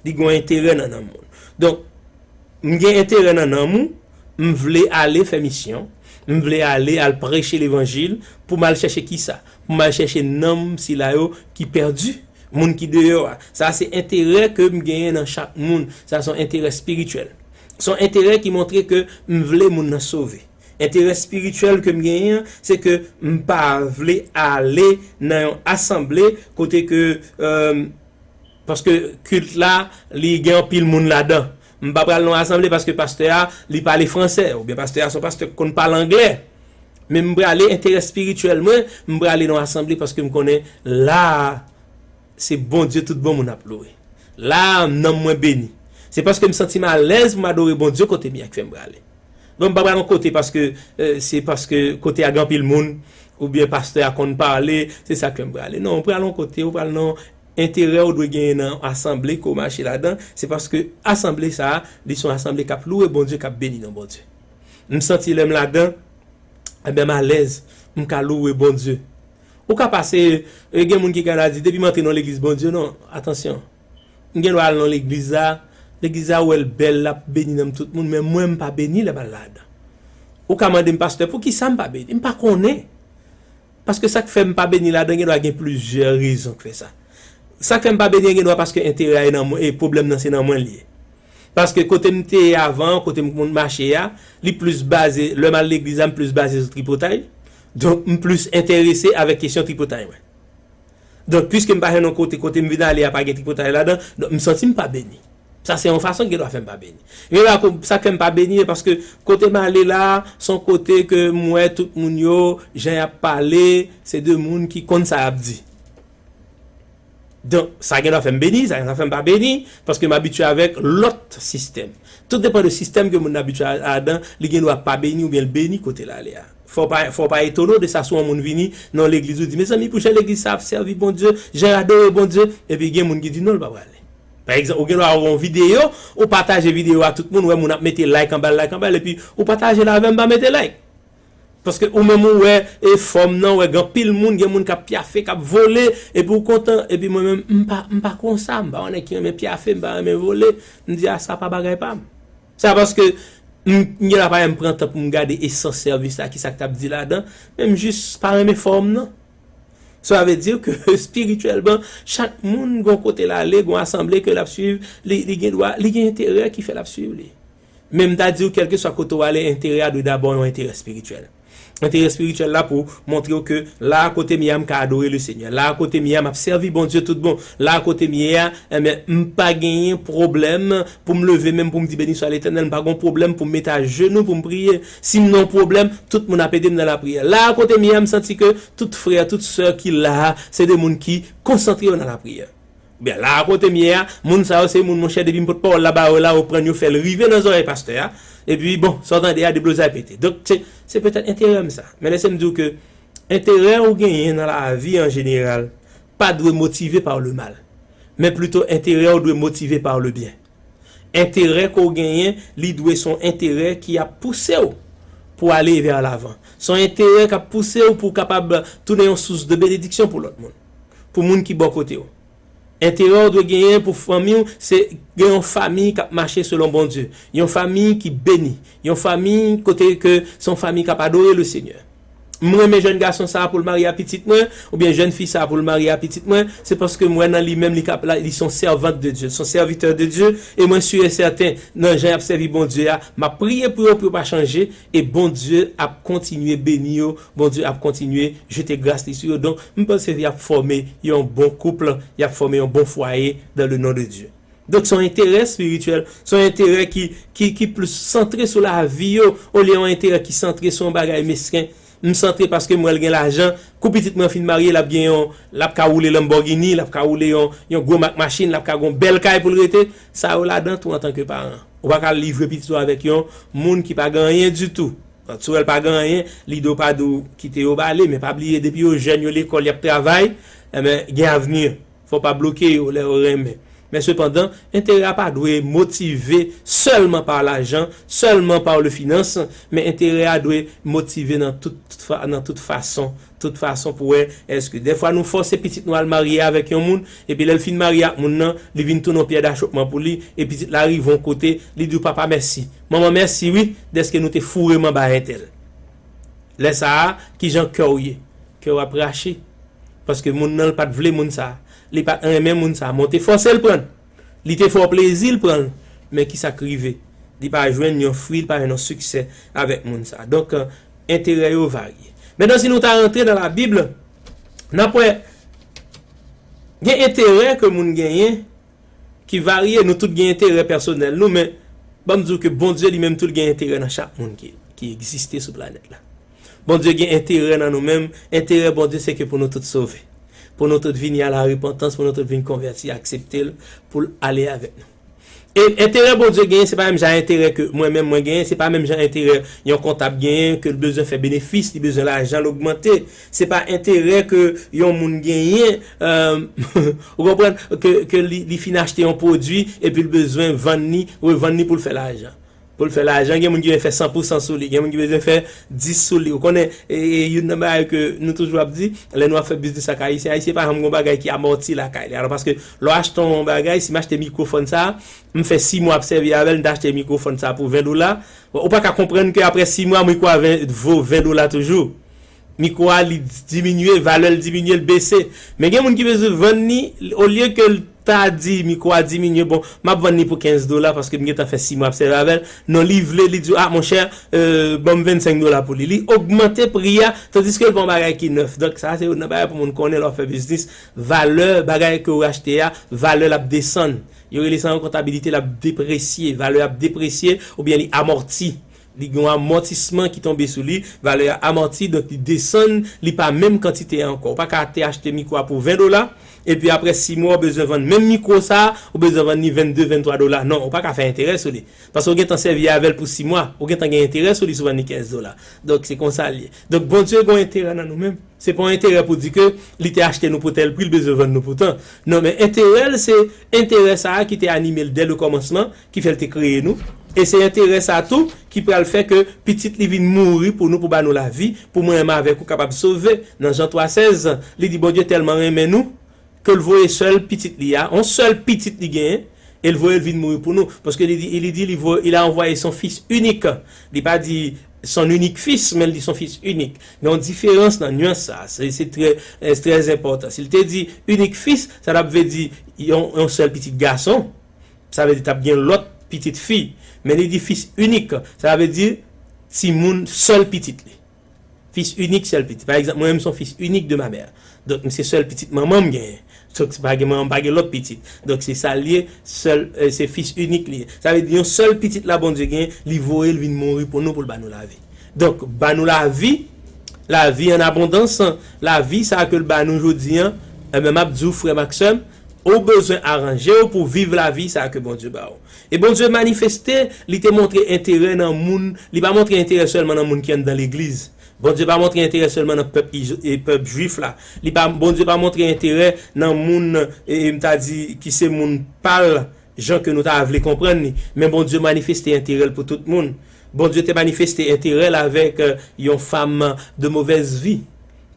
Li gen yon enterè nan nanm moun. Donk, m gen enterè nan nanm ou, m vle ale fè misyon, m vle ale al preche levanjil, pou m al chèche kisa? Pou m al chèche nanm sila yo ki pèdi. Moun ki deyò a. Sa se enterè ke m genyen nan chak moun. Sa se yon enterè espirityèl. Se yon enterè ki montre ke m vle moun nan sove. Enterè espirityèl ke m genyen an, se ke m pa vle ale nan yon asanble kote ke, euh, paske kilt la, li gen anpil moun ladan. M pa pral nan yon asanble paske pastè a, li pale fransè, oubyen pastè a se yon pastè ki konn pale anglè. Men m prale enterè espirityèl mwen, m prale nan yon asanble paske m konnen la a, se Bondye tout bon moun ap lwe. La a, nanm mwen beni. Se paske m santi m alèz pou m adore Bondye kote m ye a k fè m prale. Donk, m pa pral yon kote paske, eh, se paske kote a gen anpil moun, oubyen pastè a konn pale, se sa k fè m prale. Non, ou pral yon kote, ou pral nan enterè ou dwe genyen nan asanble ke w mache ladan, se paske asanble sa a, li se yon asanble k ap lwe Bondye, k ap beni non Bondye. M santi lè m ladan, Ebyen, m alèz, m ka louwe Bondye. Ou ka pase, e, gen moun ki ka di, depi m antre nan legliz Bondye, non, atansyon. M gen dwa al nan legliz la, legliz la, ou wè l bèl, l ap beni nanm tout moun, men mwen, m pa beni lè m al ladan. Ou ka mande m, pastè, poukisa m pa beni? M pa konnen. Paske sa k fè m pa beni ladan, gen dwa gen plizyè rezon k fè sa. Sa k fè m pa beni an, gen dwa paske enterè a e nan mwen, e pwoblèm nan se nan mwen l ye. Paske kote m te ye avan, kote m konn mache a, li plis baze, lè m al legliz la, m plis baze sou tripotay. Donk, m plis enterese avèk kesyon tripotay mwen. Donk, piske m pa jwenn yon kote, kote m vin ale a pa gen tripotay ladan, donk, m santi m pa beni. Sa se yon fason ki gen dwa fè m pa beni. Gen dwa ko-, sa k fè m pa beni, e paske kote m ale la, se yon kote ke m wè tout moun yo, jan y ap pale, se de moun ki konn sa y ap di. Donk, sa gen dwa fè m beni, sa gen dwa fè m pa beni, paske m abitye avèk lòt sistèm. Tout depann de sistèm ke moun nan abitye a-, adan, li gen dwa pa beni oubyen l beni kote l ale a. Fò w pa, fò w pa etone w de sa si yon moun vini nan yon legliz ou di, mezanmi, pou jan legliz sa ap sèvi Bondye, jan y adore Bondye, epi gen moun ki di non, l pa prale. Pa egzanp, ou gen dwa wè yon videyo, ou pataje videyo a tout moun, wè moun ap mete like anba l, like anba l, epi ou pataje l avè m, pa mete like. Paske ou menm ou wè e fòm nan, ou wè gen anpil moun, gen moun k ap pyafe, k ap vole, epi ou kontan, epi mwen menm, m pa, m pa konsa, m pa yon nèg ki renmen pyafe, m pa renmen vole, m di, a, sa pa bagay pa m. Sa paske m, m gen la pa menm pran tan pou m gade esans sèvis la, kisa k t ap di ladan, men m jis pa renmen fòm nan. Sa vle di ke espirityèlman, chak moun gon kote l ale, gon asanble ke l ap swiv, li, li gen dwa, li gen enterè ki fè l ap swiv li. Men m ta di w, kèlkeswa kote w ale, enterè a dwe dabò yon enterè espirityèl. Enterè espirityèl la pou montre w ke la kote m ye a, m ka adore le Senyè. La kote m ye a, m ap sèvi Bondye tout bon. La kote m ye a, enben, m pa genyen pwoblèm pou m leve men m pou m di, beni swa Letènèl. M pa gon pwoblèm pou m mete ajenou pou m priye. Si m nan yon pwoblèm, tout moun ap ede m nan lapriyè. La kote m ye a, m santi ke tout frè, tout sè ki la a, se de moun ki konsantre yo nan lapriyè. Oubyen la kote m ye a, moun sa yo se moun, monchè, depi m pot pawòl la ba yo la, yo pran l, yo fè l rive nan zòrèy pastè a. Epi, bon, sa w tande a, deblozay pete. Donk, se, se petèt enterè m sa. Men lese m di w ke enterè ou genyen nan lavi an jeneral pa dwe motive par le mal. Men plito enterè ou dwe motive par le bien. Enterè ke w genyen, li dwe se yon enterè ki ap pouse w pou ale vè lavan. Se yon enterè k ap pouse w pou w kapab tounen yon sous de benediksyon pou lòt moun. Pou moun ki bò kote w. Enterè w dwe genyen pou fanmi w, se gen yon fanmi k ap mache selon Bondye. Yon fanmi ki beni. Yon fanmi kote ke se yon fanmi k ap adore le Senyè. M renmen jèn gason sa a pou l marye a pitit mwen, oubyen jèn fi sa a pou l marye a pitit mwen, se paske m wè nan li menm li ka, li se yon sèvant de Dye, se yon sèvitè de Dye, e mwen si e sèten, nan jan y ap sèvi Bondye a, m ap priye pou yo, pou yo pa chanje, e Bondye ap kontinye beni yo, Bondye ap kontinye jete gras li sou yo. Donk, m panse y ap fòme yon bon koup, y ap fòme yon bon fwaye dans le nom de Dieu. Donk, se yon enterè espirityèl, se yon enterè ki, ki, ki plis santre sou lavi yo, olye yon enterè ki santre sou yon bagay mesken. M santre paske m wè l gen lajan, kou pitit mwen fin marye, l ap gen yon, l ap ka woule Lamborghini, l ap ka woule yon, yon gwo mak machin, l ap ka gen yon bèl kay pou l rete. Sa yo ladan tou antanke paran. Ou pa ka livre pitit ou avèk yon moun ki pa gen anyen ditou. Si w wè l pa gen anyen, lide w pa di w kite yo ba ale, men pa bliye depi yo jèn, yo lekòl, y ap travay, enben, gen avni. Fò w pa bloke yo lè yo renmen. Men sepandan, enterè a pa dwe motive sèlman pa lajan, sèlman pa le finans, men enterè a dwe motive nan tout, tout fa-, nan tout fason, tout fason pou wè èske dèfwa nou fòse pitit nou al marye avèk yon moun, epi lè l fin marye ak moun nan, li vin tounen yon pyè dachopman pou li, e pitit la rive yon kote, li di w, papa, mèsi. Manman, mèsi, wi, dèske nou te foure m anba entèl. Lè sa a, kijan kè w ye? Kè w ap rache. Paske moun nan, l pa t vle moun sa a. Li pa t renmen moun sa a, men w te fòse l pran l. Li te fè w plezi, l pran l. Men kisa k rive? Li pa jwenn yon fwi, li pa jwenn yon siksè avèk moun sa a. Donk, enterè yo varye. Mentnan, si nou ta rantre nan Labib, n ap wè gen enterè ke moun genyen ki varye. Nou tout gen enterè pèsonèl nou, men ban m di w ke Bondye li menm tou l gen enterè nan chak moun ki, ki egziste sou planèt la. Bondye gen enterè nan nou menm. Enterè Bondye se ke pou nou tout sove. Pou nou tout vini a la repantans, pou nou tout vin konvèti, aksepte l, pou l ale avèk nou. E enterè Bondye genyen, se pa menm jan enterè ke mwen menm mwen genyen, se pa menm jan enterè yon kontab genyen, ke l bezwen fè benefis, li bezwen lajan l ogmante. Se pa enterè ke yon moun genyen, euh, ou konprann, ke, ke li, li fin achte yon pwodui epi l bezwen vann li, revann li pou l fè lajan. pou l fè lajan, gen moun ki vle fè san pou san sou li, gen moun ki bezwen fè dis sou li. Ou konnen, e, e, youn nan bagay ke nou toujou ap di, lè nou ap fè biznis ak Ayisyen, Ayisyen pa janm gon bagay ki amòti lakay li. Alò, paske lè w achte yon bagay, si m achte mikwofòn sa, m fè sis mwa ap sèvi avè l, m ta achte mikwofòn sa pou ven dola. Bon, ou pa ka konprann ke apre sis mwa, mikwo a ven, vo ven dola toujou. Mikwo a, li diminye, valè l diminye, l bese. Men gen moun ki bezwen vann li, olye ke l ta di mikwo a diminye, bon, m ap vann li pou kenz dola paske m gentan fè sis mwa ap sèvi avè l. Non, li vle, li di, a, monchè, euh, ban m vennsenk dola pou li. Li ogmante pri a, tandiske l pa yon bagay ki nèf. Donk, sa, se youn nan bagay pou moun konnen lè w ap fè biznis. Valè bagay ke w achte a, valè l ap desann. Yo rele sa an kontabilite, l ap depresye. Valè ap depresye oubyen li amòti. Li gen yon amòtisman ki tonbe sou li, valè a amòti, donk li desann, li pa menm kantite a ankò. Ou pa ka te achte mikwo a pou ven dola, epi apre sis mwa, ou bezwen vann menm mikwo sa a, ou bezwen vann li vennde, venntwa dola. Non, ou pa ka fè enterè sou li. Paske ou gentan sèvi avè l pou sis mwa, ou gentan gen enterè sou li si w vann li kenz dola. Donk, se konsa l ye. Donk, Bondye gen yon enterè nan nou menm. Se pa yon enterè pou di ke li te achte nou pou tèl pri, li bezwen vann nou pou tan. Non, men enterè l, se enterè sa a ki te anime l dè le kòmansman, ki fè l te kreye nou. E se enterè sa a tou ki pral fè ke pitit li vin mouri pou nou, pou ba nou lavi, pou mwen menm avèk ou kapab sove. Nan Jan twa sèz, li di, Bondye tèlman renmen nou, ke l voye sèl pitit li a, yon sèl pitit li genyen, e l voye l vin mouri pou nou. Paske li di, li di, li voye, il a envoyé son fils unique. Li pa di son unique fils, men li di son fils unique. Gen yon diferans nan nyans sa. Se, se trè, eh, trè enpòtan. Si l te di unique fils, sa t ap vle di yon, yon sèl pitit gason. Sa vle di t ap gen lòt pitit fi. Men li di fils unique. Sa vle di timoun sèl pitit li. Fils unique, sèl pitit. Pa egzanp, mwen menm, m se yon fils unique de ma mère. Donk, m se sèl pitit manman m genyen. Donk, se pa gen manman, m pa gen lòt pitit. Donk, se sa l ye, sèl, eh, se fils unique li ye. Sa vle di, yon sèl pitit la Bondye genyen, li voye l vin mouri pou nou, pou l ba nou lavi. Donk, ba nou lavi, lavi an abondans, lavi sa ke l ba nou jodi an, enben, m ap di w, frè m ak sè m, ou bezwen aranje w pou viv lavi sa ke Bondye ba w. E Bondye manifeste, li te montre enterè nan moun, li pa montre enterè sèlman nan moun ki anndan legliz. Bondye pa montre enterè sèlman nan pèp Iz-, e pèp jwif la. Li pa, Bondye pa montre enterè nan moun, e, e m ta di, ki se moun pa l, jan ke nou ta vle konprann li. Men Bondye manifeste enterè l pou tout moun. Bondye te manifeste enterè l avèk, eh, yon fanm de mauvaise vie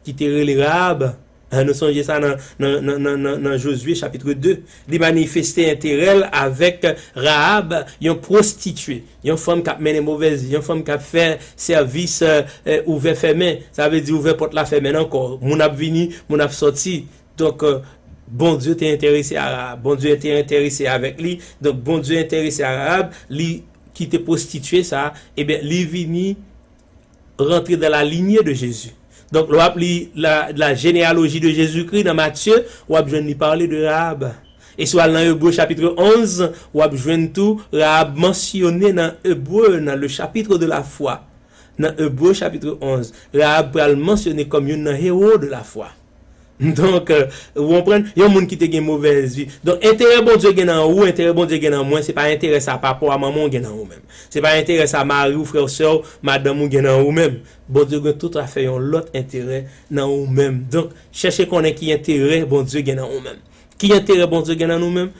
ki te rele Rahab. Eh, nou sonje sa nan, nan, nan, nan, nan, nan Jozye chapit de. Li manifeste enterè l avèk Rahab, yon pwostitye, yon fanm k ap mennen movèz vi, yon fanm k ap fè sèvis, eh, eh, ouvè fèmen. Sa vle di ouvè pòt la, fèmen l ankò. Moun ap vini, moun ap sòti. Donk, eh, Bondye te enterese a Rahab. Bondye te enterese avèk li. Donk, Bondye enterese a Rahab, li ki te pwostitye sa, ebyen, li vini rantre dans la lignée de Jésus. Donk, lè w ap li la, la généalogie de Jésus-Christ nan Matye, w ap jwenn li pale de Rahab. E si w al nan Ebre chapit onz, w ap jwenn tou Rahab mansyone nan Ebre, nan le chapitre de la foi. Nan Ebre chapit onz, Rahab pral mansyone kòm youn nan héros de la foi. Donk, euh, ou konprann? Yon moun ki te gen movèz vi. Donk, enterè Bondye gen nan ou, enterè Bondye gen nan mwen, se pa enterè sa papa w a, manman w gen nan ou menm. Se pa enterè sa mari w, frè w, sè w, madanm ou gen nan ou menm. Bondye gen tout afè yon lòt enterè nan ou menm. Donk, chèche konnen ki enterè Bondye gen nan ou menm. Ki enterè Bondye gen nan nou menm?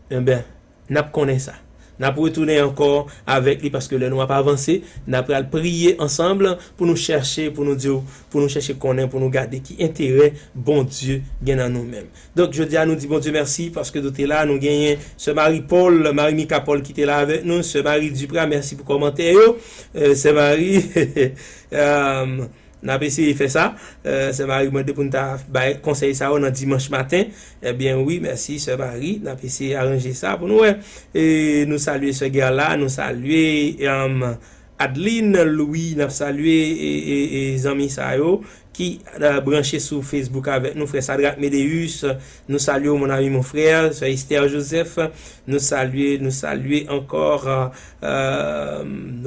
Enben, n ap konnen sa. N ap retounen ankò avèk li paske lè nou ap avanse, n ap pral priye ansanm pou nou chèche, pou nou di, pou nou chèche konnen, pou nou gade ki enterè Bondye gen nan nou menm. Donk, jodi a, nou di Bondye mèsi paske nou te la, nou genyen Sè Marie Paul, Marie Mica Paul ki te la avèk nou, Sè Marie Duprat, mèsi pou kòmantè yo. Euh, Sè Marie, euh, n ap eseye fè sa. Euh, Sè Marie mande pou n ta bay konsèy sa yo nan dimanch maten. Ebyen, wi, mèsi, Sè Marie. N ap eseye aranje sa pou nou wè. E nou salye Sè Gerla, nou salye, euh, Adeline Louis, n ap salye, e, e, e zanmi sa yo ki, euh, branche sou Facebook avèk nou, frè Sadrac Médéus, nou salye w, mon ami, mon frère, Sè Esther Joseph, nou salye, nou salye ankò, euh,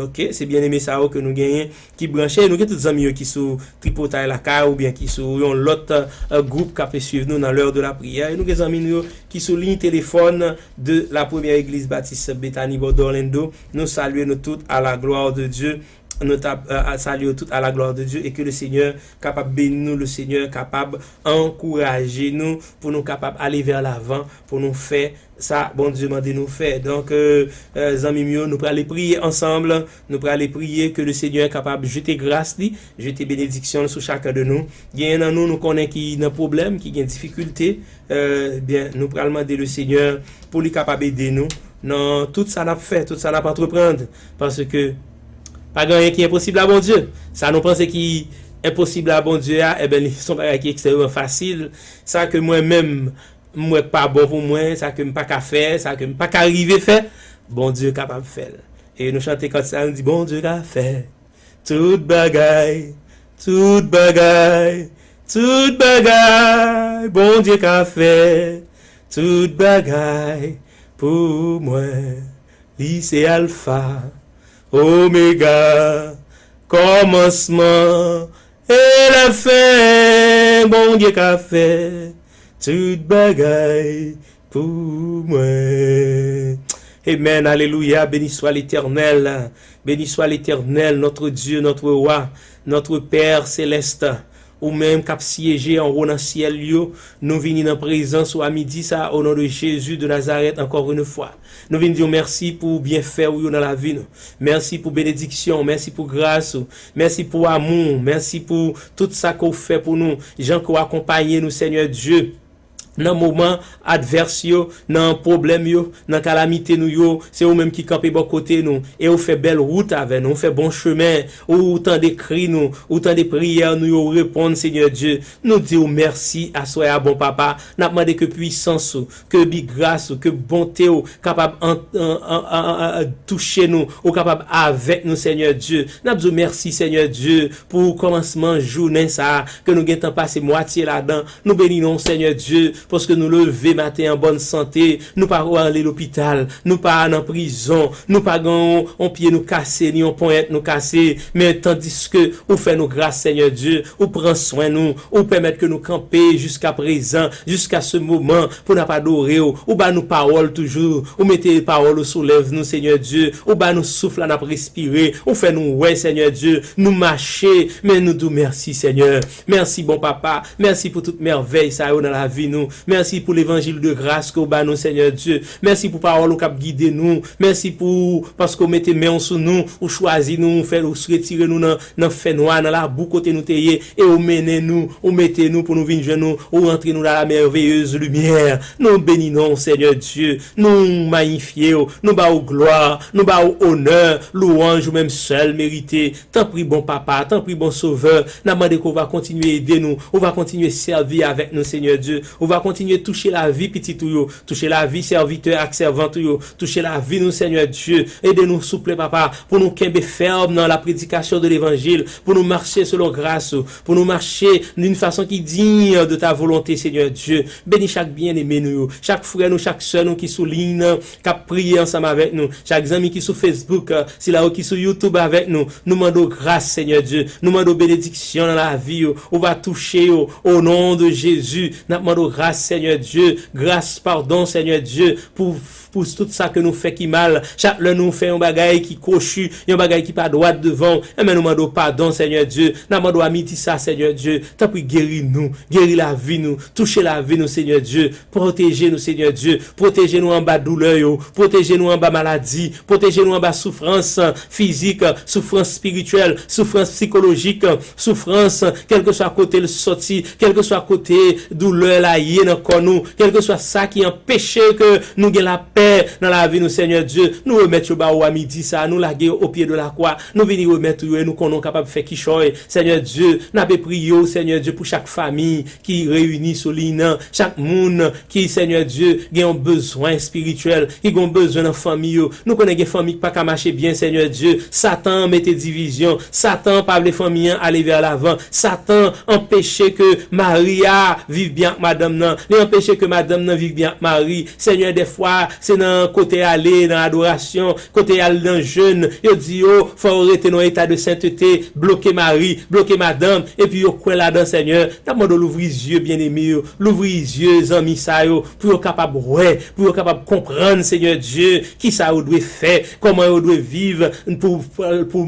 ok, se byeneme sa yo ke nou genyen ki branche. Nou gen tout zanmi yo ki sou Tripotay Lakay oubyen ki sou yon lòt, euh, gwoup k ap swiv nou nan L'heure de la prière. E nou gen zanmi nou yo ki sou liy telefòn de la Première Église Baptiste Bethany Bordeaux Orlando. Nou salye nou tout à la gloire de Dieu. nou t ap, euh, salye w tout à la gloire de Dieu, e ke le Senyè kapab beni nou, le Senyè kapab ankouraje nou pou nou kapab ale vè lavan, pou nou fè sa Bondye mande nou fè. Donk, euh, euh, zanmi m yo, nou prale priye ansanm, nou prale priye ke le Senyè kapab jete gras li, jete benediksyon l sou chaken de nou. Genyen nan nou, nou konnen ki nan pwoblèm, ki gen difikilte, euh, byen, nou pral mande le Senyè pou li kapab ede nou nan tout sa n ap fè, tout sa n ap antreprann, paske pa gen anyen ki enposib a Bondye. Sa nou panse ki enposib a Bondye a, ebyen, li se yon bagay ki ekstrèmman fasil. Sa ke mwen menm, m wè k pa bon pou mwen, sa ke m pa ka fè, sa ke m pa ka rive fè, Bondye kapab fè l. E nou chante kant sa, nou di, Bondye ka fè tout bagay, tout bagay, tout bagay, Bondye ka fè tout bagay pou mwen. Li se Alfa, Omega, kòmansman e lafen, Bondye ka fè tout bagay pou mwen. Amen, alelouya, béni soit l'Éternel, béni soit l'Éternel, notre Dieu, notre roi, notre Père céleste. Ou menm k ap syeje anwo nan syèl yo, nou vini nan prezans ou a midi sa, au nom de Jésus de Nazareth, encore une fois. Nou vin di w mèsi pou byenfè w yo nan lavi nou. Mèsi pou benediksyon, mèsi pou gras ou, mèsi pou amou, mèsi pou tout sa ke w fè pou nou, jan ke w akonpaye nou, Senyè Dye, nan moman advès yo, nan pwoblèm yo, nan kalamite nou yo, se ou menm ki kanpe bò kote nou, e ou fè bèl wout avè nou, ou fè bon chemen, ou tande kri nou, ou tande priyè nou yo, ou reponn, Senyè Dye. Nou di w mèsi aswè a, bon Papa. N ap mande ke pwisans ou, ke bi gras ou, ke bonte ou kapab an, an, an, an, an, an, touche nou, ou kapab avèk nou, Senyè Dye. N ap di w mèsi, Senyè Dye, pou kòmansman jounen sa a, ke nou gentan pase mwatye ladan. Nou beni non w, Senyè Dye, paske nou leve maten an bòn sante, nou pa ale lopital, nou pa nan prizon, nou pa gen yon, yon pye nou kase, ni yon ponyèt nou kase, men tandiske ou fè nou gras, Senyè Dye, ou pran swen nou, ou pèmèt ke nou kanpe jiska prezan, jiska se moman, pou n ap adore w, ou ba nou pawòl toujou, ou mete pawòl ou sou lèv nou, Senyè Dye, ou ba nou souf la n ap respire, ou fè nou wè, Senyè Dye, nou mache, men nou di w mèsi, Senyè. Mèsi, bon Papa, mèsi pou tout mèvèy sa yo nan lavi nou, mèsi pou levanjil de gras ke w ba nou, Senyè Dye, mèsi pou pawòl ou k ap gide nou, mèsi pou, paske w mete men w sou nou, ou chwazi nou, ou fè, ou retire nou nan, nan fènwa, nan labou kote nou te ye, e ou mennen nou, ou mete nou pou nou vin jwenn ou, ou rantre nou dans la merveilleuse lumière. Nou beni non w, Senyè Dye, nou mayifye w, nou ba w glwa, nou ba w onè, lwanj ou menm sèl merite. Tanpri, bon Papa, tanpri, bon Sovè, n ap mande ke w va kontinye ede nou, ou va kontinye sèvi avèk nou, Senyè Dye, ou va kontinye touche lavi pitit ou yo, touche lavi sèvitè ak sèvant ou yo, touche lavi nou, Senyè Dye. Ede nou, souple, Papa, pou nou kenbe fèm nan la prédication de l'évangile, pou nou mache selon gras ou, pou nou mache d'une façon qui digne de ta volonté, Senyè Dye. Beni chak byeneme nou yo, chak frè nou, chak sè nou ki sou liy nan, k ap priye ansanm avèk nou, chak zanmi ki sou Facebook, euh, sila yo ki sou YouTube avèk nou. Nou mande w gras, Senyè Dye. Nou mande w benediksyon nan lavi yo. Ou va touche yo, au nom de Jésus. N ap mande w gras, Senyè Dye. Gras, padon, Senyè Dye, pou pou tout sa ke nou fè ki mal. Chak lè nou fè yon bagay ki kwochi, yon bagay ki pa dwat devan w, enben nou mande w padon, Senyè Dye. N ap mande w a midi sa, Senyè Dye, tanpri geri nou, geri lavi nou, touche lavi nou, Senyè Dye, pwoteje nou, Senyè Dye, pwoteje nou anba doulè yo, pwoteje nou anba maladi, pwoteje nou anba soufrans fizik, soufrans espirityèl, soufrans sikolojik, soufrans, kèlkeswa kote l sòti, kèlkeswa kote doulè la ye nan kò nou, kèlkeswa sa ki anpeche ke nou gen lapè nan lavi nou, Senyè Dye, nou remèt yo ba ou a midi sa a, nou lage yo o pye de la kwa, nou vini remèt ou yo e nou konnen w kapab fè kichòy. Senyè Dye, n ape priye w, Senyè Dye, pou chak fanmi ki reyini sou liy nan, chak moun ki, Senyè Dye, gen yon bezwen espirityèl, ki gen yon bezwen nan fanmi yo. Nou konnen gen fanmi ki pa ka mache byen, Senyè Dye. Satan mete divizyon, Satan pa vle fanmi an ale vè lavan, Satan anpeche ke mari a viv byen ak madanm nan, li anpeche ke madanm nan viv byen ak mari. Senyè, dèfwa, nan kote ale nan adorasyon, kote al nan jèn, yo di yo fò yo rete nan eta de sentete, bloke mari, bloke madanm, epi yo kwè ladan, Senyè. N ap mande w louvri zye byeneme yo, louvri zye zanmi sa yo, pou yo kapab wè, pou yo kapab konprann, Senyè Dye, kisa yo dwe fè, kòman yo dwe viv pou, pou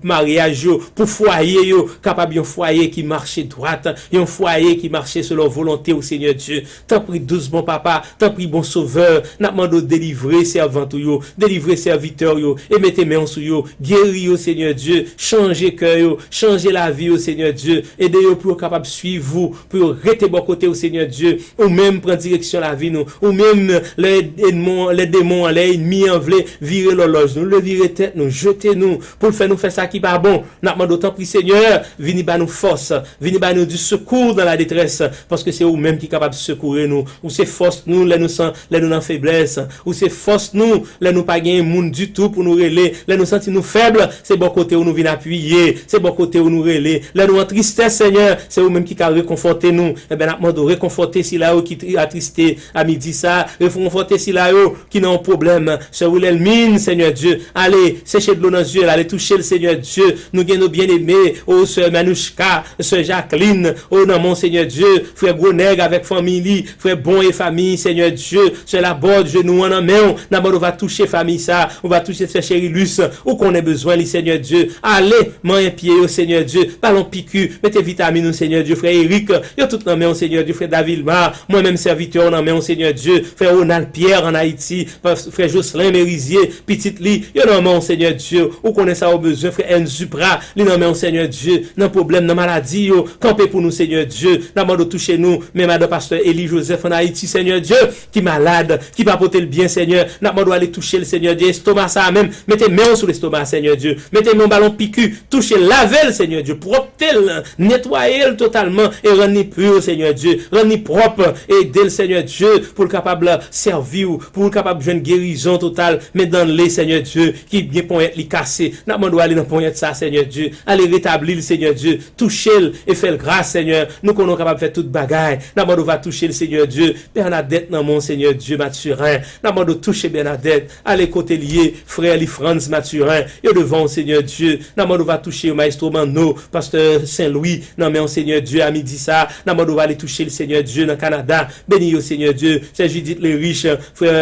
maryaj yo, pou fwaye yo kapab yon fwaye ki mache dwat, yon fwaye ki mache selon volonte w, Senyè Dye. Tanpri, dous bon Papa, tanpri, bon Sovè, n ap mande w delivre sèvant ou yo, delivre sèvitè w yo, e mete men w sou yo, geri yo, Senyè Dye, chanje kè yo, chanje lavi yo, Senyè Dye, ede yo pou yo kapab swiv ou, pou yo rete bò kote w, Senyè Dye, ou menm pran direksyon lavi nou, ou menm lè edmon, lè demon an, lè ènmi an vle vire lòlòj nou, vle vire tèt nou, jete nou, pou l fè nou fè sa ki pa bon. N ap mande w, tanpri, Senyè, vini ba nou fòs, vini ba nou di sekou nan la detrès, paske se ou menm ki kapab sekoure nou. Ou se fòs nou lè nou san, lè nou nan feblès. Ou se fòs nou lè nou pa gen moun ditou pou nou rele. Lè nou santi nou fèb, se bò kote w nou vin apiye. Se bò kote w nou rele. Lè nou an tristès, Senyè, se ou menm ki ka rekonfòte nou. Enben, n ap mande w rekonfòte sila yo ki tri-, atriste a midi sa a. Rekonfòte sila yo ki nan yon pwoblèm. Sè Wilhelmine, Senyè Dye, ale seche dlo nan zye l, ale touche l, Senyè Dye. Nou gen nou byeneme, o sè Manouchka, sè Jacqueline, o nan men w, Senyè Dye, frè Gwonèg avèk fanmi li, frè Bon e fanmi, Senyè Dye, sè Labòd, jenou an nan men w, n ap mande w va touche fanmi sa, ou va touche sè Cherilus, ou konnen bezwen li, Senyè Dye. Ale, manyen pye yo, Senyè Dye, ba l yon piki, mete vitamin ou, Senyè Dye, frè Eric, yo tout nan men w, Senyè Dye, frè Davilma, mwen menm sèvitè w nan men w, Senyè Dye, frè Ronald Pierre ann Ayiti, frè Jocelyn Merizier, pitit li, yo nan men w, Senyè Dye, ou konnen sa yo bezwen, frè Ernst Duprat, li nan men w, Senyè Dye, nan pwoblèm, nan maladi yo, kanpe pou nou, Senyè Dye, n ap mande w touche nou, men madan pastè Eli Joseph ann Ayiti, Senyè Dye, ki malad, ki pa pote l byen, Senyè, n ap mande w ale touche l, Senyè Dye, estoma sa a menm, mete men w sou lestoma, Senyè Dye, mete men w ba l yon piki, touche l, lave l, Senyè Dye, pwòpte l, netwaye l totalman e rann li pi, Senyè Dye, rann li pwòp, ede l, Senyè Dye, pou l kapab sèvi w, pou l kapab jwenn gerizon total, men dan l, Senyè Dye, ki gen ponyèt li kase, n ap mande w ale nan ponyèt sa, Senyè Dye, ale retabli l, Senyè Dye, touche l e fè l gras, Senyè, nou konnen w kapab fè tout bagay, n ap mande w va touche l, Senyè Dye, Bernadette nan men w, Senyè Dye, Mathurin, n ap mande w touche Bernadette, ale kote l ye, frè li Frantz Mathurin, yo devan w, Senyè Dye, n ap mande w va touche yo, Maestro Manno, pastè Sen Lwi, nan men w, Senyè Dye, a midi sa, n ap mande w va ale touche l, Senyè Dye, nan Kanada, beni yo, Senyè Dye, sè Judith Lerich, frè,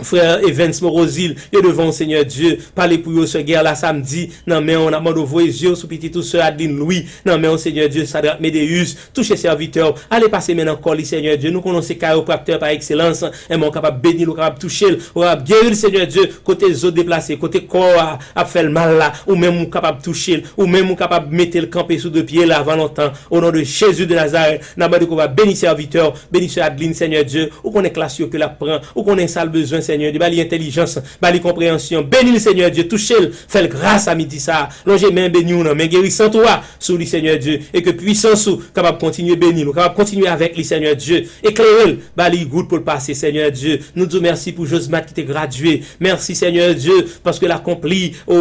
frè Evans Morozil, yo devan w, Senyè Dye, pale pou yo, sè Gerla Samdi, nan men w, n ap mande w voye zye w sou pitit ou, sè Adeline Louis, nan men w, Senyè Dye, Sadrac Médéus, touche sèvitè w, ale pase men nan kò li, Senyè Dye, nou konnen w se kayopraktè pa ekselans, enben w kapab beni l, ou kapab touche l, ou kapab geri l, Senyè Dye, kote zo deplase, kote kò a ap fè l mal la, ou menm ou kapab touche l, ou menm ou kapab mete l kanpe sou de pye l avan lontan, o non de Jezi de Nazarèt, n ap mande ke w va beni sèvitè w, beni sè Adeline, Senyè Dye, ou konnen klas yo ke l ap pran, ou konnen sa l bezwen, Senyè Dye, ba li entèlijans, ba li konpreyansyon, beni l, Senyè Dye, touche l, fè l gras a midi sa a, lonje men beni w nan men gerisant ou a sou li, Senyè Dye, e ke pwisans ou kapab kontinye beni l, ou kapab kontinye avèk li, Senyè Dye, eklere l, ba li wout pou l pase, Senyè Dye, nou di w mèsi pou Josmat ki te gradye, mèsi, Senyè Dye, paske l akonpli, o,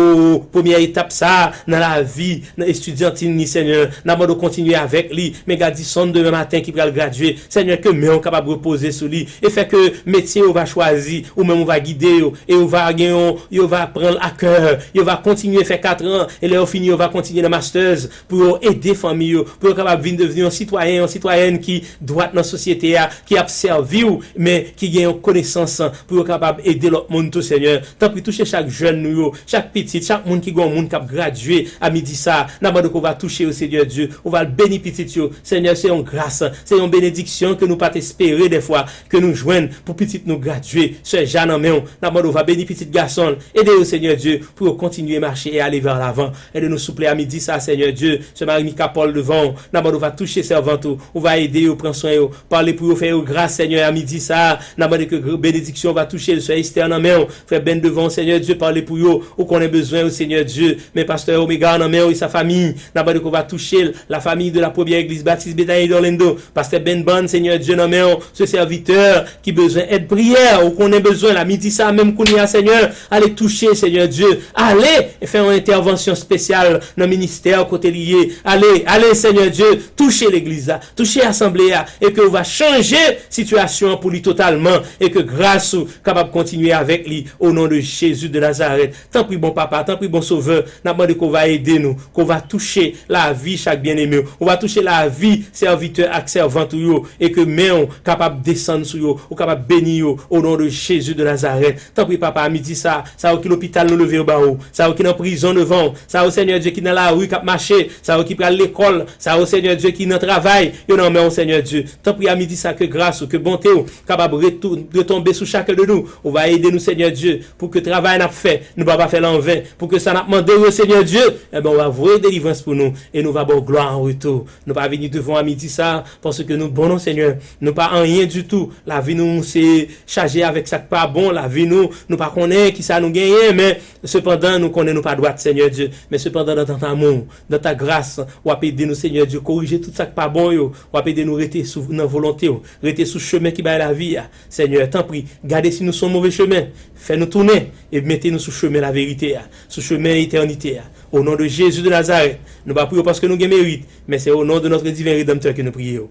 premyè etap sa a nan lavi, nan estidyantin li, Senyè. N ap mande w kontinye avèk li. Men Gadison demen maten ki pral gradye, Senyè, ke men w kapab repoze sou li e fè ke metye yo va chwazi, ou menm ou va gide yo, e yo va gen yon, yo va pran l a kè, yo va kontinye fè katran, e lè yo fini, yo va kontinye nan masters, pou yo ede fanmi yo, pou yo kapab vin devni yon sitwayen, yon sitwayèn ki dwat nan sosyete a, ki ap sèvi w, men ki gen yon konesans pou yo kapab ede lòt moun tou, Senyè. Tanpri, touche chak jèn nou yo, chak pitit, chak moun ki gen yon moun k ap gradye a midi sa a. N ap mande ke w va touche yo, Senyè Dye. Ou va beni pitit yo. Senyè, se yon gras, se yon benediksyon ke nou pa t espere dèfwa ke nou jwenn pou pitit nou gradye. Sè Ja nan men w. N ap mande w va beni pitit gason l. Ede yo, Senyè Dye, pou yo kontinye mache e ale vè lavan. Ede nou souple a midi sa a, Senyè Dye. Sè Marie Mica Paul devan w. N ap mande w va touche sèvant ou. Ou va ede yo, pran swen yo. Pale pou yo, fè yo gras, Senyè, a midi sa a. N ap mande ke gr-, benediksyon va touche l, sè Esther nan men w. Frè Ben devan w, Senyè Dye, pale pou yo. Ou konnen bezwen yo, Senyè Dye. Men pastè Omega nan men w e sa fanmi. N ap mande ke w va touche l. La famille de la première église baptiste Bethany d'Orlando. Pastè Ben Ban, Senyè Dye, nan men w. Se sèvitè ki bezwen èd priyè. Ou konnen bezwen la, midi sa menm kounye a, Senyè, ale touche, Senyè Dye, ale fè yon entèvansyon espesyal nan ministè kote li ye, ale, ale, Senyè Dye, touche legliz la, touche asanble a, e ke ou va chanje sitiyasyon an pou li totalman, e ke gras ou kapab kontinye avèk li, o non de Jezi de Nazarèt. Tanpri, bon Papa, tanpri, bon Sovè, n ap mande ke w va ede nou, ke w va touche lavi chak byeneme w, ou va touche lavi sèvitè ak sèvant ou yo, e ke men w kapab desann sou yo, ou kapab beni yo, o non de Jezi de Nazarèt. Tanpri, Papa, a midi sa, sa yo ki lopital nou leve yo ba ou, sa yo ki nan prizon devan w, sa yo, Senyè Dye, ki nan lari k ap mache, sa yo ki pral lekòl, sa yo, Senyè Dye, ki nan travay, yo nan men w, Senyè Dye. Tanpri, a midi sa, ke gras ou, ke bonte w kapab retou-, retonbe sou chak de nou. Ou va ede nou, Senyè Dye, pou ke travay n ap fè, nou pa, pa fè l anven, pou ke sa n ap mande w yo, Senyè Dye, enben, ou va voye delivrans pou nou, e nou va ba w glwa an retou. Nou pa vini devan w a midi sa, paske nou bon non, Senyè. Nou pa anyen ditou. Lavi nou se chaje avèk sa k pa bon. Lavi nou, nou pa konnen kisa nou genyen, men sepandan, nou konnen nou pa dwat, Senyè Dye. Men sepandan, dans ton amour, dans ta grâce, w ap ede nou, Senyè Dye, korije tout sa k pa bon yo. W ap ede nou rete sou, nan volonte w, rete sou chemen ki bay lavi a. Senyè, tanpri, gade si nou sou yon move chemen. Fè nou tounen e mete nou sou chemen laverite a, sou chemen etènite a. O non de Jezi de Nazarèt, nou pa priye w paske nou gen merit, men se o non de notre divin Rédempteur ke nou priye w.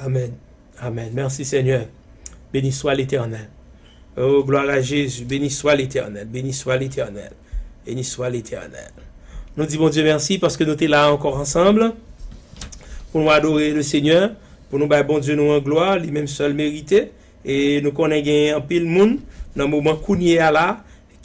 Amèn. Amèn. Mèsi, Senyè. Béni soit l'Éternel. Oh, gloire à Jésus. Béni soit l'Éternel. Béni soit l'Éternel. Béni soit l'Éternel. Nou di Bondye mèsi paske nou te la ankò ansanm pou nou adore le Senyè, pou nou bay Bondye nou an glwa, li menm sèl merite. E nou konnen gen anpil moun nan moman kounye a la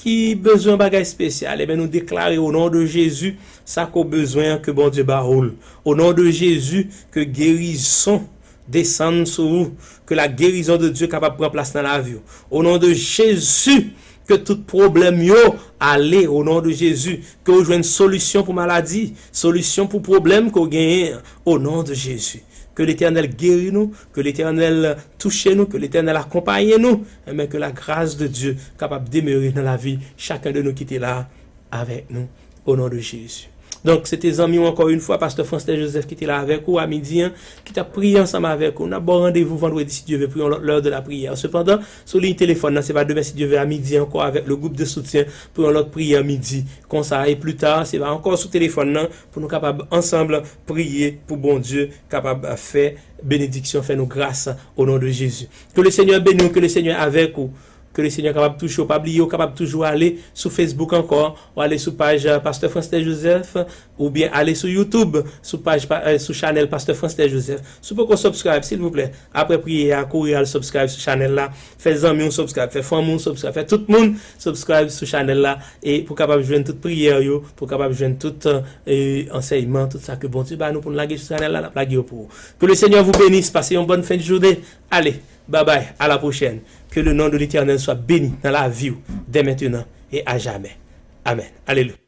ki bezwen bagay espesyal. Ebyen, nou deklare o non de Jezi, sa ke w bezwen an, ke Bondye ba ou l. O non de Jezi, ke gerizon desann sou ou, ke la guérison de Dieu kapab pran plas nan lavi w. O non de Jezi, ke tout pwoblèm yo ale, o non de Jezi, ke w jwenn solisyon pou maladi, solisyon pou pwoblèm ke w genyen, o non de Jezi. Ke Letènèl geri nou, ke Letènèl touche nou, ke Letènèl akonpaye nou, enben ke la grâce de Dieu kapab demere nan lavi chacun de nou ki te la avèk nou, o non de Jezi. Donk, se te zanmi w ankò yon fwa, Pastè Fransley Joseph ki te la avèk ou a midi an, ki t ap priye ansanm avèk ou. N ap ba w randevou vandredi, si Dye ve, pou yon lòt lè de la priyè. Sepandan, sou liy telefòn nan, se va demen, si Dye ve, a midi ankò avèk le groupe de soutien pou yon lòt priyè midi. Konsa, e pli ta, se va ankò sou telefòn nan pou nou kapab ansanm priye pou Bondye kapab fè benediksyon, fè nou gras o non de Jezi. Ke le Senyè beni w, ke le Senyè avèk ou. Ke le Senyè kapab touche w. Pa bliye, ou kapab toujou ale sou Facebook ankò, ou ale sou paj, euh, Pastè Fransley Joseph, oubyen ale sou YouTube, sou paj pa, euh, sou chanèl Pastè Fransley Joseph. Si w poko subscribe, silvouplè, apre priyè a, kouri al subscribe sou chanèl la. Fè zanmi w subscribe, fè fanmi w subscribe, fè tout moun subscribe sou chanèl la, e pou kapab jwenn tout priyè yo, pou kapab jwenn tout, euh, ansèyman, tout sa ke Bondye ba nou pou n lage sou chanèl la, n ap lage yo pou ou. Que le Seigneur vous bénisse, passez une bonne fin de journée. Allez, bye bye, à la prochaine. Que le nom de l'Éternel soit béni dans la vie dès maintenant et à jamais. Amen. Alléluia.